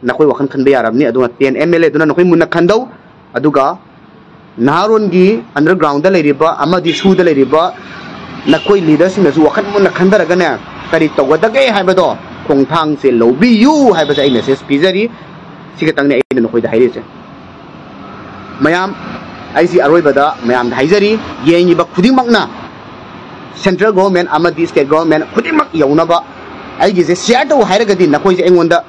ꯅꯈꯣꯏ ꯋꯥꯈꯜ ꯈꯟꯕ ꯌꯥꯔꯕꯅꯤ꯫ ꯑꯗꯨꯅ ꯇꯦꯟ ꯑꯦꯝ ꯑꯦꯜ ꯑꯦꯗꯨꯅ ꯅꯈꯣꯏ ꯃꯨꯟꯅ ꯈꯟꯗꯧ, ꯑꯗꯨꯒ ꯅꯍꯥꯔꯣꯟꯒꯤ ꯑꯟꯗꯔꯒ꯭ꯔꯥꯎꯟꯗ ꯂꯩꯔꯤꯕ ꯑꯃꯗꯤ ꯁꯨꯗ ꯂꯩꯔꯤꯕ ꯅꯈꯣꯏ ꯂꯤꯗꯔꯁꯤꯡꯅꯁꯨ ꯋꯥꯈꯜ ꯃꯨꯟꯅ ꯈꯟꯊꯔꯒꯅꯦ, ꯀꯔꯤ ꯇꯧꯒꯗꯒꯦ ꯍꯥꯏꯕꯗꯣ ꯈꯣꯡꯊꯥꯡꯁꯦ ꯂꯧꯕꯤꯌꯨ ꯍꯥꯏꯕꯁꯦ ꯑꯩ ꯃꯦꯁꯦꯖ ꯄꯤꯖꯔꯤ꯫ ꯁꯤ ꯈꯛꯇꯪꯅꯦ ꯑꯩꯅ ꯅꯈꯣꯏꯗ ꯍꯥꯏꯔꯤꯁꯦ꯫ ꯃꯌꯥꯝ, ꯑꯩꯁꯤ ꯑꯔꯣꯏꯕꯗ ꯃꯌꯥꯝꯗ ꯍꯥꯏꯖꯔꯤ, ꯌꯦꯡꯉꯤꯕ ꯈꯨꯗꯤꯡꯃꯛꯅ, ꯁꯦꯟꯇ꯭ꯔꯦꯜ ꯒꯣꯚꯔꯟꯃꯦꯟ ꯑꯃꯗꯤ ꯁ꯭ꯇꯦꯠ ꯒꯣꯚꯔꯟꯃꯦꯟ ꯈꯨꯗꯤꯡꯃꯛ ꯌꯧꯅꯕ ꯑꯩꯒꯤꯁꯦ ꯁꯤꯌꯥꯔ ꯇꯧ ꯍꯥꯏꯔꯒꯗꯤ ꯅꯈꯣꯏꯁꯦ ꯑꯩꯉꯣꯟꯗ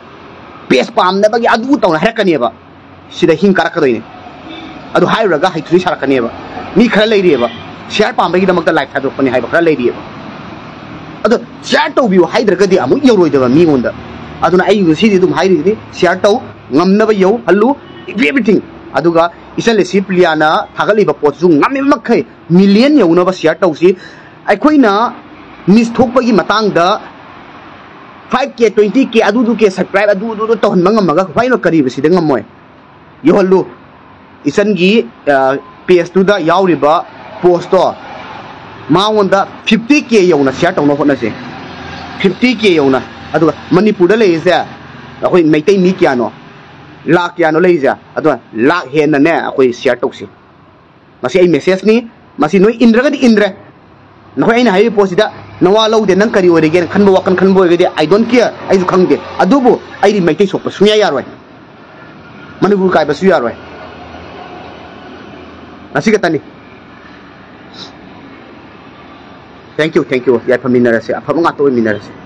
ꯄꯦꯖ ꯄꯥꯝꯅꯕꯒꯤ ꯑꯗꯨ ꯇꯧꯅ ꯍꯥꯏꯔꯛꯀꯅꯦꯕ꯫ ꯁꯤꯗ ꯍꯤꯡ ꯀꯥꯔꯛꯀꯗꯣꯏꯅꯦ꯫ ꯑꯗꯨ ꯍꯥꯏꯔꯨꯔꯒ ꯍꯩꯊꯨꯔꯤ ꯁꯥꯔꯛꯀꯅꯦꯕ꯫ ꯃꯤ ꯈꯔ ꯂꯩꯔꯤꯑꯕ, ꯁꯤꯌꯥꯔ ꯄꯥꯝꯕꯒꯤꯗꯃꯛꯇ ꯂꯥꯏꯐ ꯊꯥꯗꯣꯛꯄꯅꯤ ꯍꯥꯏꯕ ꯈꯔ ꯂꯩꯔꯤꯑꯕ꯫ ꯑꯗꯣ ꯁꯤꯌꯥꯔ ꯇꯧꯕꯤꯌꯨ ꯍꯥꯏꯗ꯭ꯔꯒꯗꯤ ꯑꯃꯨꯛ ꯌꯧꯔꯣꯏꯗꯕ ꯃꯤꯉꯣꯟꯗ꯫ ꯑꯗꯨꯅ ꯑꯩ ꯉꯁꯤꯗꯤ ꯑꯗꯨꯝ ꯍꯥꯏꯔꯤꯁꯤꯅꯤ, ꯁꯤꯌꯥꯔ ꯇꯧ, ꯉꯝꯅꯕ ꯌꯧꯍꯜꯂꯨ, everything꯫ ꯑꯗꯨꯒ ꯏꯆꯜ ꯂꯤꯁꯤꯄ꯭ꯂꯤꯌꯥꯅ ꯊꯥꯒꯠꯂꯤꯕ ꯄꯣꯠꯁꯨ ꯉꯝꯃꯤꯕ ꯃꯈꯩ ꯃꯤꯂꯤꯌꯟ ꯌꯧꯅꯕ ꯁꯤꯌꯥꯔ ꯇꯧꯁꯤ꯫ ꯑꯩꯈꯣꯏꯅ ꯃꯤꯁ ꯊꯣꯛꯄꯒꯤ ꯃꯇꯥꯡꯗ ꯐꯥꯏꯚ ꯀꯦ, ꯇ꯭ꯋꯦꯟꯇꯤ ꯀꯦ, ꯑꯗꯨꯗꯨ ꯀꯦ ꯁꯕꯁꯀ꯭ꯔꯥꯏꯕ ꯑꯗꯨꯗꯨ ꯇꯧꯍꯟꯕ ꯉꯝꯃꯒ ꯀꯃꯥꯏꯅ ꯀꯔꯤꯕ ꯁꯤꯗ ꯉꯝꯃꯣꯏ? ꯌꯧꯍꯜꯂꯨ꯫ ꯏꯆꯟꯒꯤ ꯄꯦꯖꯇꯨꯗ ꯌꯥꯎꯔꯤꯕ ꯄꯣꯁꯇꯣ ꯃꯉꯣꯟꯗ ꯐꯤꯐꯇꯤ ꯀꯦ ꯌꯧꯅ ꯁꯤꯌꯥꯔ ꯇꯧꯅꯕ ꯍꯣꯠꯅꯁꯦ꯫ ꯐꯤꯐꯇꯤ ꯀꯦ ꯌꯧꯅ꯫ ꯑꯗꯨꯒ ꯃꯅꯤꯄꯨꯔꯗ ꯂꯩꯔꯤꯁꯦ ꯑꯩꯈꯣꯏ ꯃꯩꯇꯩ ꯃꯤ ꯀꯌꯥꯅꯣ? ꯂꯥꯛ ꯀꯌꯥꯅꯣ ꯂꯩꯔꯤꯁꯦ? ꯑꯗꯨꯅ ꯂꯥꯛ ꯍꯦꯟꯅꯅꯦ ꯑꯩꯈꯣꯏ ꯁꯤꯌꯥꯔ ꯇꯧꯁꯤ꯫ ꯃꯁꯤ ꯑꯩ ꯃꯦꯁꯦꯖꯅꯤ꯫ ꯃꯁꯤ ꯅꯣꯏ ꯏꯟꯗ꯭ꯔꯒꯗꯤ ꯏꯟꯗ꯭ꯔꯦ꯫ ꯅꯈꯣꯏ ꯑꯩꯅ ꯍꯥꯏꯔꯤꯕ ꯄꯣꯠꯁꯤꯗ ꯅꯋꯥ ꯂꯧꯗꯦ, ꯅꯪ ꯀꯔꯤ ꯑꯣꯏꯔꯤꯒꯦꯅ ꯈꯟꯕ ꯋꯥꯈꯜ ꯈꯟꯕ ꯑꯣꯏꯔꯒꯗꯤ, I don't care, ꯑꯩꯁꯨ ꯈꯪꯗꯦ꯫ ꯑꯗꯨꯕꯨ ꯑꯩꯗꯤ ꯃꯩꯇꯩ ꯁꯣꯛꯄ ꯁꯨꯡꯌꯥ ꯌꯥꯔꯣꯏ, ꯃꯅꯤꯄꯨꯔ ꯀꯥꯏꯕꯁꯨ ꯌꯥꯔꯣꯏ꯫ ꯉꯁꯤ ꯈꯛꯇꯅꯤ꯫ Thank you, thank you꯫ ꯌꯥꯏꯐꯃꯤꯟꯅꯔꯁꯦ, ꯑꯐꯕ ꯉꯥꯛꯇ ꯑꯣꯏꯃꯤꯟꯅꯔꯁꯦ꯫